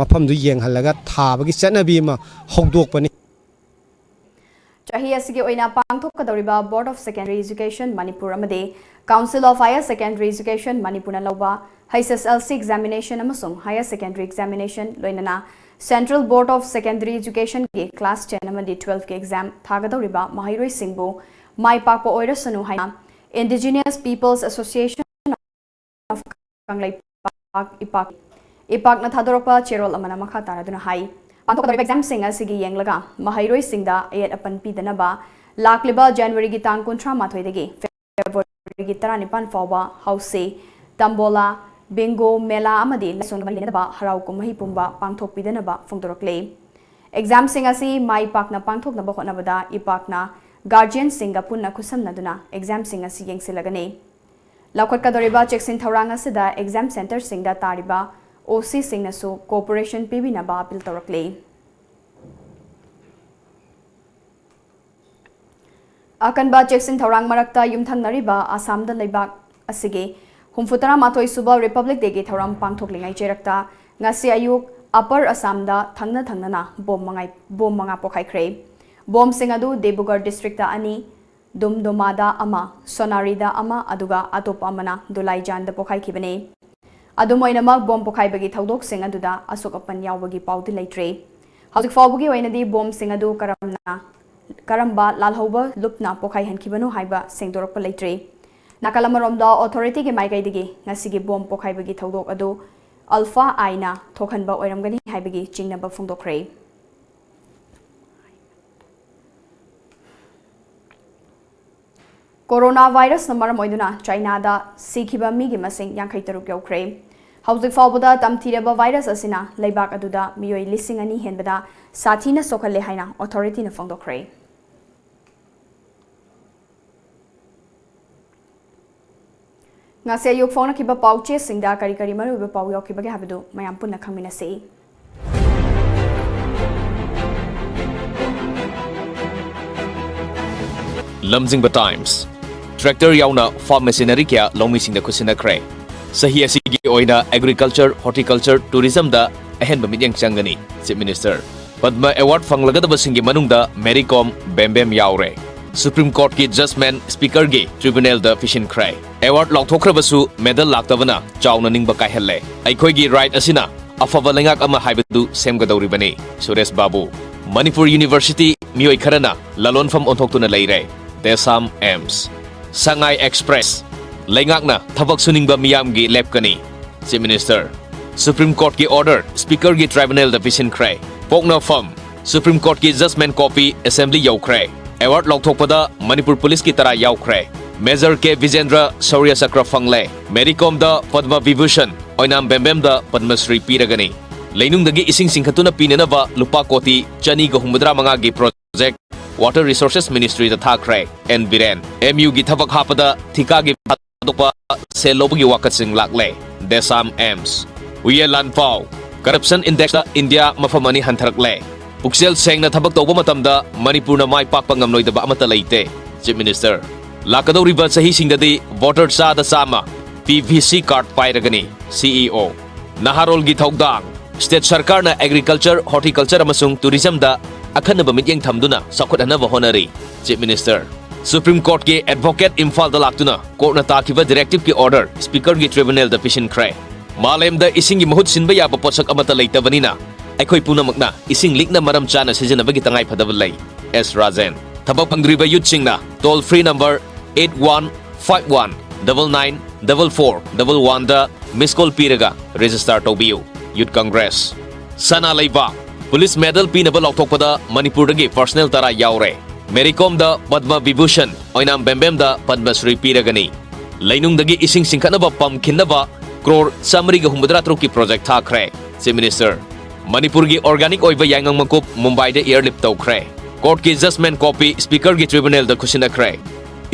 ꯃꯐꯝꯗꯨ ꯌꯦꯡꯍꯜꯂꯒ ꯊꯥꯕꯒꯤ ꯆꯠꯅꯕꯤ ꯑꯃ ꯍꯧꯗꯣꯛꯄꯅꯤ꯫ ꯆꯍꯤ ꯑꯁꯤꯒꯤ ꯑꯣꯏꯅ ꯄꯥꯡꯊꯣꯛꯀꯗꯧꯔꯤꯕ Board of Secondary Education Manipur ꯑꯃꯗꯤ Council of Higher Secondary Education ꯃꯅꯤꯄꯨꯔꯅ ꯂꯧꯕ H S L C examination ꯑꯃꯁꯨꯡ Higher Secondary examination ꯂꯣꯏꯅꯅ Central Board of Secondary Education ꯒꯤ class ten ꯑꯃꯗꯤ twelve ꯀꯤ exam ꯊꯥꯒꯗꯧꯔꯤꯕ ꯃꯍꯩꯔꯣꯏꯁꯤꯡꯕꯨ ꯃꯥꯏ ꯄꯥꯛꯄ ꯑꯣꯏꯔꯁꯅꯨ ꯍꯥꯏꯅ Indigenous Peoples Association of Kangleipak, ꯏꯄꯥꯛ, ꯏꯄꯥꯛꯅ ꯊꯥꯗꯣꯔꯛꯄ ꯆꯦꯔꯣꯜ ꯑꯃꯅ ꯃꯈꯥ ꯇꯥꯔꯗꯨꯅ ꯍꯥꯏ, ꯄꯥꯡꯊꯣꯛꯀꯗꯧꯔꯤꯕ exam ꯁꯤꯡ ꯑꯁꯤꯒꯤ ꯌꯦꯡꯂꯒ ꯃꯍꯩꯔꯣꯏꯁꯤꯡꯗ ꯑꯌꯦꯠ ꯑꯄꯟ ꯄꯤꯗꯅꯕ ꯂꯥꯛꯂꯤꯕ January ꯒꯤ ꯇꯥꯡ ꯀꯨꯟꯊ꯭ꯔꯥ ꯃꯥꯊꯣꯏꯗꯒꯤ February ꯒꯤ ꯇꯔꯥꯅꯤꯄꯥꯟ ꯐꯥꯎꯕ ꯍꯧꯁꯤ ꯇꯝꯕꯣꯂꯥ, bingo, ꯃꯦꯂꯥ ꯑꯃꯗꯤ ꯂꯥꯏꯁꯣꯟ ꯂꯩꯅꯗꯕ ꯍꯔꯥꯎ ꯀꯨꯝꯍꯩ ꯄꯨꯝꯕ ꯄꯥꯡꯊꯣꯛꯄꯤꯗꯅꯕ ꯐꯣꯡꯗꯣꯔꯛꯂꯤ꯫ Exam ꯁꯤꯡ ꯑꯁꯤ ꯃꯥꯏ ꯄꯥꯛꯅ ꯄꯥꯡꯊꯣꯛꯅꯕ ꯍꯣꯠꯅꯕꯗ ꯏꯄꯥꯛꯅ guardian ꯁꯤꯡꯒ ꯄꯨꯟꯅ ꯈꯨꯠꯁꯝꯅꯗꯨꯅ exam ꯁꯤꯡ ꯑꯁꯤ ꯌꯦꯡꯁꯤꯜꯂꯒꯅꯤ꯫ ꯂꯧꯈꯠꯀꯗꯧꯔꯤꯕ ꯆꯦꯛꯁꯤꯟ ꯊꯧꯔꯥꯡ ꯑꯁꯤꯗ exam centre ꯁꯤꯡꯗ ꯇꯥꯔꯤꯕ O C ꯁꯤꯡꯅꯁꯨ cooperation ꯄꯤꯕꯤꯅꯕ appeal ꯇꯧꯔꯛꯂꯤ꯫ ꯑꯀꯟꯕ ꯆꯦꯛꯁꯤꯟ ꯊꯧꯔꯥꯡ ꯃꯔꯛꯇ ꯌꯨꯝꯊꯪꯅꯔꯤꯕ ꯑꯁꯥꯝꯗ ꯂꯩꯕꯥꯛ ꯑꯁꯤꯒꯤ ꯍꯨꯝꯐꯨ ꯇꯔꯥꯃꯥꯊꯣꯏ ꯁꯨꯕ Republic Day ꯒꯤ ꯊꯧꯔꯝ ꯄꯥꯡꯊꯣꯛꯂꯤꯉꯩ ꯆꯩꯔꯛꯇ ꯉꯁꯤ ꯑꯌꯨꯛ Upper ꯑꯁꯥꯝꯗ ꯊꯪꯅ ꯊꯪꯅꯅ ꯕꯣꯝ ꯃꯉꯥꯏ-, ꯕꯣꯝ ꯃꯉꯥ ꯄꯣꯈꯥꯏꯈ꯭ꯔꯦ꯫ ꯕꯣꯝꯁꯤꯡ ꯑꯗꯨ ꯗꯤꯕ꯭ꯔꯨꯒꯔ district ꯑꯅꯤ, ꯗꯨꯝꯗꯣꯃꯥꯗ ꯑꯃ, ꯁꯣꯅꯥꯔꯤꯗ ꯑꯃ, ꯑꯗꯨꯒ ꯑꯇꯣꯞꯄ ꯑꯃꯅ ꯗꯨꯂꯥꯏꯖꯥꯟꯗ ꯄꯣꯈꯥꯏꯈꯤꯕꯅꯤ꯫ ꯑꯗꯨꯝ ꯑꯣꯏꯅꯃꯛ, ꯕꯣꯝ ꯄꯣꯈꯥꯏꯕꯒꯤ ꯊꯧꯗꯣꯛꯁꯤꯡ ꯑꯗꯨꯗ ꯑꯁꯣꯛ ꯑꯄꯟ ꯌꯥꯎꯕꯒꯤ ꯄꯥꯎꯗꯤ ꯂꯩꯇ꯭ꯔꯤ꯫ ꯍꯧꯖꯤꯛ ꯐꯥꯎꯕꯒꯤ ꯑꯣꯏꯅꯗꯤ ꯕꯣꯝꯁꯤꯡ ꯑꯗꯨ ꯀꯔꯝꯅ, ꯀꯔꯝꯕ ꯂꯥꯜꯍꯧꯕ ꯂꯨꯞꯅ ꯄꯣꯈꯥꯏꯍꯟꯈꯤꯕꯅꯣ ꯍꯥꯏꯕ ꯁꯦꯡꯗꯣꯔꯛꯄ ꯂꯩꯇ꯭ꯔꯤ꯫ ꯅꯥꯀꯜ ꯑꯃꯔꯣꯝꯗ, ꯑꯣꯊꯣꯔꯤꯇꯤꯒꯤ ꯃꯥꯏꯀꯩꯗꯒꯤ ꯉꯁꯤꯒꯤ ꯕꯣꯝ ꯄꯣꯈꯥꯏꯕꯒꯤ ꯊꯧꯗꯣꯛ ꯑꯗꯨ ꯑꯜꯐꯥ ꯑꯥꯏꯅ ꯊꯣꯛꯍꯟꯕ ꯑꯣꯏꯔꯝꯒꯅꯤ ꯍꯥꯏꯕꯒꯤ ꯆꯤꯡꯅꯕ ꯐꯣꯡꯗꯣꯛꯈ꯭ꯔꯦ꯫ ꯀꯣꯔꯣꯅꯥ ꯚꯥꯏꯔꯁꯅ ꯃꯔꯝ ꯑꯣꯏꯗꯨꯅ ꯆꯥꯏꯅꯥꯗ ꯁꯤꯈꯤꯕ ꯃꯤꯒꯤ ꯃꯁꯤꯡ ꯌꯥꯡꯈꯩ ꯇꯔꯨꯛ ꯌꯧꯈ꯭ꯔꯦ꯫ ꯍꯧꯖꯤꯛ ꯐꯥꯎꯕꯗ ꯇꯝꯊꯤꯔꯕ ꯚꯥꯏꯔꯁ ꯑꯁꯤꯅ ꯂꯩꯕꯥꯛ ꯑꯗꯨꯗ ꯃꯤꯑꯣꯏ ꯂꯤꯁꯤꯡ ꯑꯅꯤ ꯍꯦꯟꯕꯗ ꯁꯥꯊꯤꯅ ꯁꯣꯛꯍꯜꯂꯦ ꯍꯥꯏꯅ ꯑꯣꯊꯣꯔꯤꯇꯤꯅ ꯐꯣꯡꯗꯣꯛꯈ꯭ꯔꯦ꯫ ꯉꯁꯤ ꯑꯌꯨꯛ ꯐꯣꯡꯅꯈꯤꯕ ꯄꯥꯎꯆꯦꯁꯤꯡꯗ ꯀꯔꯤ ꯀꯔꯤ ꯃꯔꯨꯑꯣꯏꯕ ꯄꯥꯎ ꯌꯥꯎꯈꯤꯕꯒꯦ ꯍꯥꯏꯕꯗꯨ ꯃꯌꯥꯝ ꯄꯨꯟꯅ ꯈꯪꯃꯤꯟꯅꯁꯤ꯫ ꯂꯝꯖꯤꯡꯕ ꯇꯥꯏꯝꯁ꯫ ꯇ꯭ꯔꯦꯛꯇꯔ ꯌꯥꯎꯅ ꯐꯥꯔꯝ ꯃꯦꯁꯤꯅꯔꯤ ꯀꯌꯥ ꯂꯧꯃꯤꯁꯤꯡꯗ ꯈꯨꯠꯁꯤꯟꯅꯈ꯭ꯔꯦ꯫ ꯆꯍꯤ ꯑꯁꯤꯒꯤ ꯑꯣꯏꯅ ꯑꯦꯒ꯭ꯔꯤꯀꯜꯆꯔ, ꯍꯣꯔꯇꯤꯀꯜꯆꯔ, ꯇꯨꯔꯤꯖꯝꯗ ꯑꯍꯦꯟꯕ ꯃꯤꯠꯌꯦꯡ ꯆꯪꯒꯅꯤ, ꯆꯤꯐ ꯃꯤꯅꯤꯁꯇꯔ꯫ ꯄꯗꯃ ꯑꯦꯋꯥꯔꯗ ꯐꯪꯂꯒꯗꯕꯁꯤꯡꯒꯤ ꯃꯅꯨꯡꯗ ꯃꯦꯔꯤ ꯀꯣꯝ, ꯕꯦꯝꯕꯦꯝ ꯌꯥꯎꯔꯦ꯫ ꯁꯨꯄ꯭ꯔꯤꯝ ꯀꯣꯔꯠꯀꯤ ꯖꯖꯃꯦꯟꯠ ꯁ꯭ꯄꯤꯀꯔꯒꯤ ꯇ꯭ꯔꯤꯕꯨꯅꯦꯜꯗ ꯄꯤꯁꯤꯟꯈ꯭ꯔꯦ꯫ ꯑꯦꯋꯥꯔꯗ ꯂꯥꯎꯊꯣꯛꯈ꯭ꯔꯕꯁꯨ ꯃꯦꯗꯜ ꯂꯥꯛꯇꯕꯅ ꯆꯥꯎꯅ ꯅꯤꯡꯕ ꯀꯥꯏꯍꯜꯂꯦ꯫ ꯑꯩꯈꯣꯏꯒꯤ ꯔꯥꯏꯠ ꯑꯁꯤꯅ ꯑꯐꯕ ꯂꯩꯉꯥꯛ ꯑꯃ ꯍꯥꯏꯕꯗꯨ ꯁꯦꯝꯒꯗꯧꯔꯤꯕꯅꯤ꯫ ꯁꯨꯔꯦꯁ ꯕꯥꯕꯨ꯫ ꯃꯅꯤꯄꯨꯔ ꯌꯨꯅꯤꯚꯔꯁꯤꯇꯤ ꯃꯤꯑꯣꯏ ꯈꯔꯅ ꯂꯂꯣꯟꯐꯝ ꯑꯣꯟꯊꯣꯛꯇꯨꯅ ꯂꯩꯔꯦ꯫ ꯗꯦꯁꯥꯝ ꯑꯦꯝꯁ꯫ ꯁꯉꯥꯏ ꯑꯦꯛꯁꯄ꯭ꯔꯦꯁ꯫ ꯂꯩꯉꯥꯛꯅ ꯊꯕꯛ ꯁꯨꯅꯤꯡꯕ ꯃꯤꯌꯥꯝꯒꯤ ꯂꯦꯞꯀꯅꯤ꯫ Chief minister. ꯁꯨꯄ꯭ꯔꯤꯝ ꯀꯣꯔꯠꯀꯤ ꯑꯣꯔꯗꯔ ꯁ꯭ꯄꯤꯀꯔꯒꯤ ꯇ꯭ꯔꯥꯏꯕꯨꯅꯦꯜꯗ ꯄꯤꯁꯤꯟꯈ꯭ꯔꯦ꯫ ꯄꯣꯛꯅꯐꯝ꯫ ꯁꯨꯄ꯭ꯔꯤꯝ ꯀꯣꯔꯠꯀꯤ ꯖꯖꯃꯦꯟꯠ ꯀꯣꯄꯤ ꯑꯦꯁꯦꯝꯕ꯭ꯂꯤ ꯌꯧꯈ꯭ꯔꯦ꯫ ꯑꯦꯋꯥꯔꯗ ꯂꯥꯎꯊꯣꯛꯄꯗ ꯃꯅꯤꯄꯨꯔ ꯄꯨꯂꯤꯁꯀꯤ ꯇꯔꯥ ꯌꯥꯎꯈ꯭ꯔꯦ꯫ ꯃꯦꯖꯔ ꯀꯦ ꯕꯤꯖꯦꯟꯗ꯭ꯔ ꯁꯧꯔ꯭ꯌ ꯆꯀ꯭ꯔ ꯐꯪꯂꯦ꯫ ꯃꯦꯔꯤ ꯀꯣꯝꯗ ꯄꯗꯃ ꯚꯤꯚꯨꯁꯟ, ꯑꯣꯏꯅꯥꯝ ꯕꯦꯝꯕꯦꯝꯗ ꯄꯗꯃꯁ꯭ꯔꯤ ꯄꯤꯔꯒꯅꯤ꯫ ꯂꯩꯅꯨꯡꯗꯒꯤ ꯏꯁꯤꯡ ꯆꯤꯡꯈꯠꯇꯨꯅ ꯄꯤꯅꯅꯕ ꯂꯨꯄꯥ ꯀꯣꯇꯤ ꯆꯅꯤꯒ ꯍꯨꯝꯐꯨꯇꯔꯥ ꯃꯉꯥꯒꯤ ꯄ꯭ꯔꯣꯖꯦꯛ ꯋꯥꯇꯔ ꯔꯤꯁꯣꯔꯁꯦꯁ ꯃꯤꯅꯤꯁꯇ꯭ꯔꯤꯗ ꯊꯥꯈ꯭ꯔꯦ, ꯑꯦꯟ ꯕꯤꯔꯦꯟ꯫ ꯑꯦꯝ ꯌꯨꯒꯤ ꯊꯕꯛ ꯍꯥꯞꯄꯗ ꯊꯤꯀꯥꯒꯤ ꯊꯥꯗꯣꯛꯄ ꯁꯦꯜ ꯂꯧꯕꯒꯤ ꯋꯥꯀꯠꯁꯤꯡ ꯂꯥꯛꯂꯦ꯫ ꯗꯦꯁꯥꯝ ꯑꯦꯝꯁ꯫ ꯎꯌꯦ ꯂꯥꯟꯐꯥꯎ꯫ ꯀꯔꯞꯁꯟ ꯏꯟꯗꯦꯛꯁꯇ ꯏꯟꯗꯤꯌꯥ ꯃꯐꯝ ꯑꯅꯤ ꯍꯟꯊꯔꯛꯂꯦ꯫ ꯄꯨꯛꯆꯦꯜ ꯁꯦꯡꯅ ꯊꯕꯛ ꯇꯧꯕ ꯃꯇꯝꯗ ꯃꯅꯤꯄꯨꯔꯅ ꯃꯥꯏ ꯄꯥꯛꯄ ꯉꯝꯂꯣꯏꯗꯕ ꯑꯃꯠꯇ ꯂꯩꯇꯦ, ꯆꯤꯐ ꯃꯤꯅꯤꯁꯇꯔ꯫ ꯂꯥꯛꯀꯗꯧꯔꯤꯕ ꯆꯍꯤꯁꯤꯡꯗꯗꯤ ꯚꯣꯇꯔ ꯆꯥꯗ ꯆꯥꯝꯃ ꯄꯤ ꯚꯤ ꯁꯤ ꯀꯥꯔꯗ ꯄꯥꯏꯔꯒꯅꯤ, ꯁꯤ ꯏ ꯑꯣ꯫ ꯅꯍꯥꯔꯣꯜꯒꯤ ꯊꯧꯗꯥꯡ꯫ ꯁ꯭ꯇꯦꯠ ꯁꯔꯀꯥꯔꯅ ꯑꯦꯒ꯭ꯔꯤꯀꯜꯆꯔ, ꯍꯣꯔꯇꯤꯀꯜꯆꯔ ꯑꯃꯁꯨꯡ ꯇꯨꯔꯤꯖꯝꯗ ꯑꯈꯟꯅꯕ ꯃꯤꯠꯌꯦꯡ ꯊꯝꯗꯨꯅ ꯆꯥꯎꯈꯠꯍꯟꯅꯕ ꯍꯣꯠꯅꯔꯤ, ꯆꯤꯐ ꯃꯤꯅꯤꯁꯇꯔ꯫ Supreme Courtꯀꯤ advocate ꯏꯝꯐꯥꯜꯗ ꯂꯥꯛꯇꯨꯅ courtꯅ ꯇꯥꯈꯤꯕ directiveꯀꯤ order Speakerꯒꯤ tribunalꯗ ꯄꯤꯁꯤꯟꯈ꯭ꯔꯦ꯫ ꯃꯥꯂꯦꯝꯗ ꯏꯁꯤꯡꯒꯤ ꯃꯍꯨꯠ ꯁꯤꯟꯕ ꯌꯥꯕ ꯄꯣꯠꯁꯛ ꯑꯃꯠꯇ ꯂꯩꯇꯕꯅꯤꯅ ꯑꯩꯈꯣꯏ ꯄꯨꯝꯅꯃꯛꯅ ꯏꯁꯤꯡ ꯂꯤꯛꯅ ꯃꯔꯝ ꯆꯥꯅ ꯁꯤꯖꯤꯟꯅꯕꯒꯤ ꯇꯉꯥꯏꯐꯗꯕ ꯂꯩ꯫ ꯑꯦꯁ ꯔꯥꯖꯦꯟ꯫ ꯊꯕꯛ ꯐꯪꯗ꯭ꯔꯤꯕ youthꯁꯤꯡꯅ toll free number eight one five one nine nine four one oneꯗ miss call ꯄꯤꯔꯒ register ꯇꯧꯕꯤꯌꯨ꯫ Youth Congress꯫ ꯁꯅꯥ ꯂꯩꯕꯥꯛ꯫ Police medal ꯄꯤꯅꯕ ꯂꯥꯎꯊꯣꯛꯄꯗ ꯃꯅꯤꯄꯨꯔꯗꯒꯤ personnel ꯇꯔꯥ ꯌꯥꯎꯔꯦ꯫ ꯃꯦꯔꯤ ꯀꯣꯝꯗ ꯄꯗꯃ ꯕꯤꯚꯨꯁꯟ, ꯑꯣꯏꯅꯥꯝ ꯕꯦꯝꯕꯦꯝꯗ ꯄꯗꯃ ꯁ꯭ꯔꯤ ꯄꯤꯔꯒꯅꯤ꯫ ꯂꯩꯅꯨꯡꯗꯒꯤ ꯏꯁꯤꯡ ꯆꯤꯡꯈꯠꯅꯕ pump ꯈꯤꯟꯅꯕ crore ꯆꯥꯃꯔꯤꯒ ꯍꯨꯝꯐꯨꯇꯔꯥ ꯇꯔꯨꯛꯀꯤ project ꯊꯥꯈ꯭ꯔꯦ꯫ Chief Minister꯫ ꯃꯅꯤꯄꯨꯔꯒꯤ organic ꯑꯣꯏꯕ ꯌꯥꯏꯉꯪ ꯃꯀꯨꯞ ꯃꯨꯝꯕꯥꯏꯗ airlift ꯇꯧꯈ꯭ꯔꯦ꯫ Courtꯀꯤ judgment copy Speakerꯒꯤ tribunalꯗ ꯈꯨꯠꯁꯤꯟꯅꯈ꯭ꯔꯦ꯫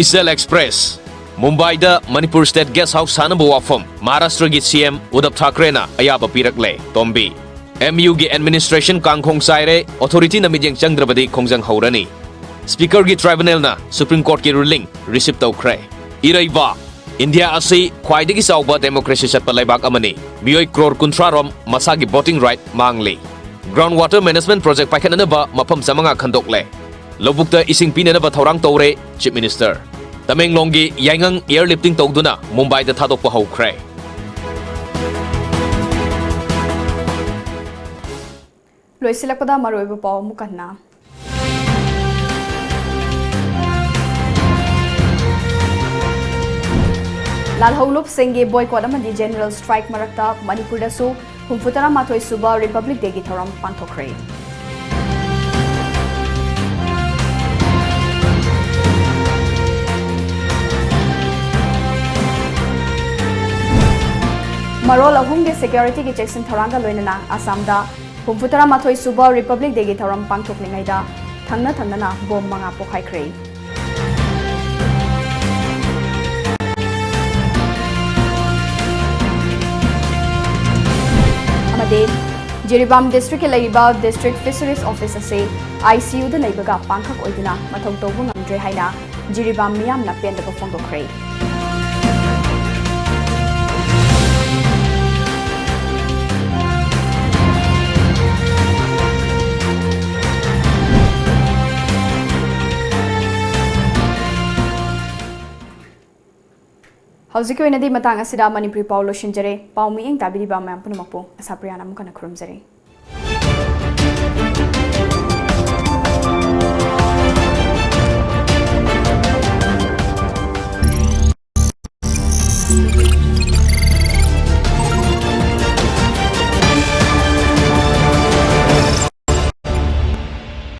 ꯏꯆꯦꯜ Express꯫ ꯃꯨꯝꯕꯥꯏꯗ ꯃꯅꯤꯄꯨꯔ state guest house ꯁꯥꯅꯕ ꯋꯥꯐꯝ ꯃꯍꯥꯔꯥꯁꯇ꯭ꯔꯒꯤ ꯁꯤ ꯑꯦꯝ ꯎꯗꯕ ꯊꯥꯀ꯭ꯔꯦꯅ ꯑꯌꯥꯕ ꯄꯤꯔꯛꯂꯦ꯫ ꯇꯣꯝꯕꯤ꯫ ꯑꯦꯝ ꯌꯨꯒꯤ administration ꯀꯥꯡꯈꯣꯡ ꯆꯥꯏꯔꯦ, authorityꯅ ꯃꯤꯠꯌꯦꯡ ꯆꯪꯗ꯭ꯔꯕꯗꯤ ꯈꯣꯡꯖꯪ ꯍꯧꯔꯅꯤ꯫ Speakerꯒꯤ tribunalꯅ Supreme Courtꯀꯤ ruling receive ꯇꯧꯈ꯭ꯔꯦ꯫ ꯏꯔꯩꯕꯥꯛ꯫ ꯏꯟꯗꯤꯌꯥ ꯑꯁꯤ ꯈ꯭ꯋꯥꯏꯗꯒꯤ ꯆꯥꯎꯕ democracy ꯆꯠꯄ ꯂꯩꯕꯥꯛ ꯑꯃꯅꯤ꯫ ꯃꯤꯑꯣꯏ crore ꯀꯨꯟꯊ꯭ꯔꯥ ꯔꯣꯝ ꯃꯁꯥꯒꯤ voting right ꯃꯥꯡꯂꯤ꯫ Ground water management project ꯄꯥꯏꯈꯠꯅꯅꯕ ꯃꯐꯝ ꯆꯥꯃꯉꯥ ꯈꯟꯗꯣꯛꯂꯦ꯫ ꯂꯧꯕꯨꯛꯇ ꯏꯁꯤꯡ ꯄꯤꯅꯅꯕ ꯊꯧꯔꯥꯡ ꯇꯧꯔꯦ, Chief Minister꯫ ꯇꯃꯦꯡꯂꯣꯡꯒꯤ ꯌꯥꯏꯉꯪ airlifting ꯇꯧꯗꯨꯅ ꯃꯨꯝꯕꯥꯏꯗ ꯊꯥꯗꯣꯛꯄ ꯍꯧꯈ꯭ꯔꯦ꯫ ꯂꯣꯏꯁꯤꯜꯂꯛꯄꯗ ꯃꯔꯨꯑꯣꯏꯕ ꯄꯥꯎ ꯑꯃꯨꯛ ꯍꯟꯅ꯫ ꯂꯥꯜꯍꯧꯂꯨꯞꯁꯤꯡꯒꯤ boycott ꯑꯃꯗꯤ general strike ꯃꯔꯛꯇ ꯃꯅꯤꯄꯨꯔꯗꯁꯨ ꯍꯨꯝꯐꯨꯇꯔꯥ ꯃꯥꯊꯣꯏ ꯁꯨꯕ Republic Dayꯒꯤ ꯊꯧꯔꯝ ꯄꯥꯡꯊꯣꯛꯈ꯭ꯔꯦ꯫ ꯃꯔꯣꯜ ꯑꯍꯨꯝꯒꯤ securityꯒꯤ ꯆꯦꯛꯁꯤꯟ ꯊꯧꯔꯥꯡꯒ ꯂꯣꯏꯅꯅ ꯑꯁꯥꯝꯗ ꯍꯨꯝꯐꯨꯇꯔꯥ ꯃꯥꯊꯣꯏ ꯁꯨꯕ Republic Dayꯒꯤ ꯊꯧꯔꯝ ꯄꯥꯡꯊꯣꯛꯂꯤꯉꯩꯗ ꯊꯪꯅ ꯊꯪꯅꯅ bomb ꯃꯉꯥ ꯄꯣꯈꯥꯏꯈ꯭ꯔꯦ꯫ ꯑꯃꯗꯤ ꯖꯤꯔꯤꯕꯥꯝ districtꯀꯤ ꯂꯩꯔꯤꯕ district fisheries office ꯑꯁꯤ ICUꯗ ꯂꯩꯕꯒ ꯄꯥꯡꯈꯛ ꯑꯣꯏꯗꯨꯅ ꯃꯊꯧ ꯇꯧꯕ ꯉꯝꯗ꯭ꯔꯦ ꯍꯥꯏꯅ ꯖꯤꯔꯤꯕꯥꯝ ꯃꯤꯌꯥꯝꯅ ꯄꯦꯟꯗꯕ ꯐꯣꯡꯗꯣꯛꯈ꯭ꯔꯦ꯫ ꯍꯧꯖꯤꯛꯀꯤ ꯑꯣꯏꯅꯗꯤ ꯃꯇꯥꯡ ꯑꯁꯤꯗ ꯃꯅꯤꯄꯨꯔꯤ ꯄꯥꯎ ꯂꯣꯏꯁꯤꯟꯖꯔꯦ꯫ ꯄꯥꯎ ꯃꯤꯠꯌꯦꯡ ꯇꯥꯕꯤꯔꯤꯕ ꯃꯌꯥꯝ ꯄꯨꯝꯅꯃꯛꯄꯨ ꯑꯁꯥꯄ꯭ꯔꯤꯌꯥꯅ ꯑꯃꯨꯛ ꯍꯟꯅ ꯈꯨꯔꯨꯝꯖꯔꯤ꯫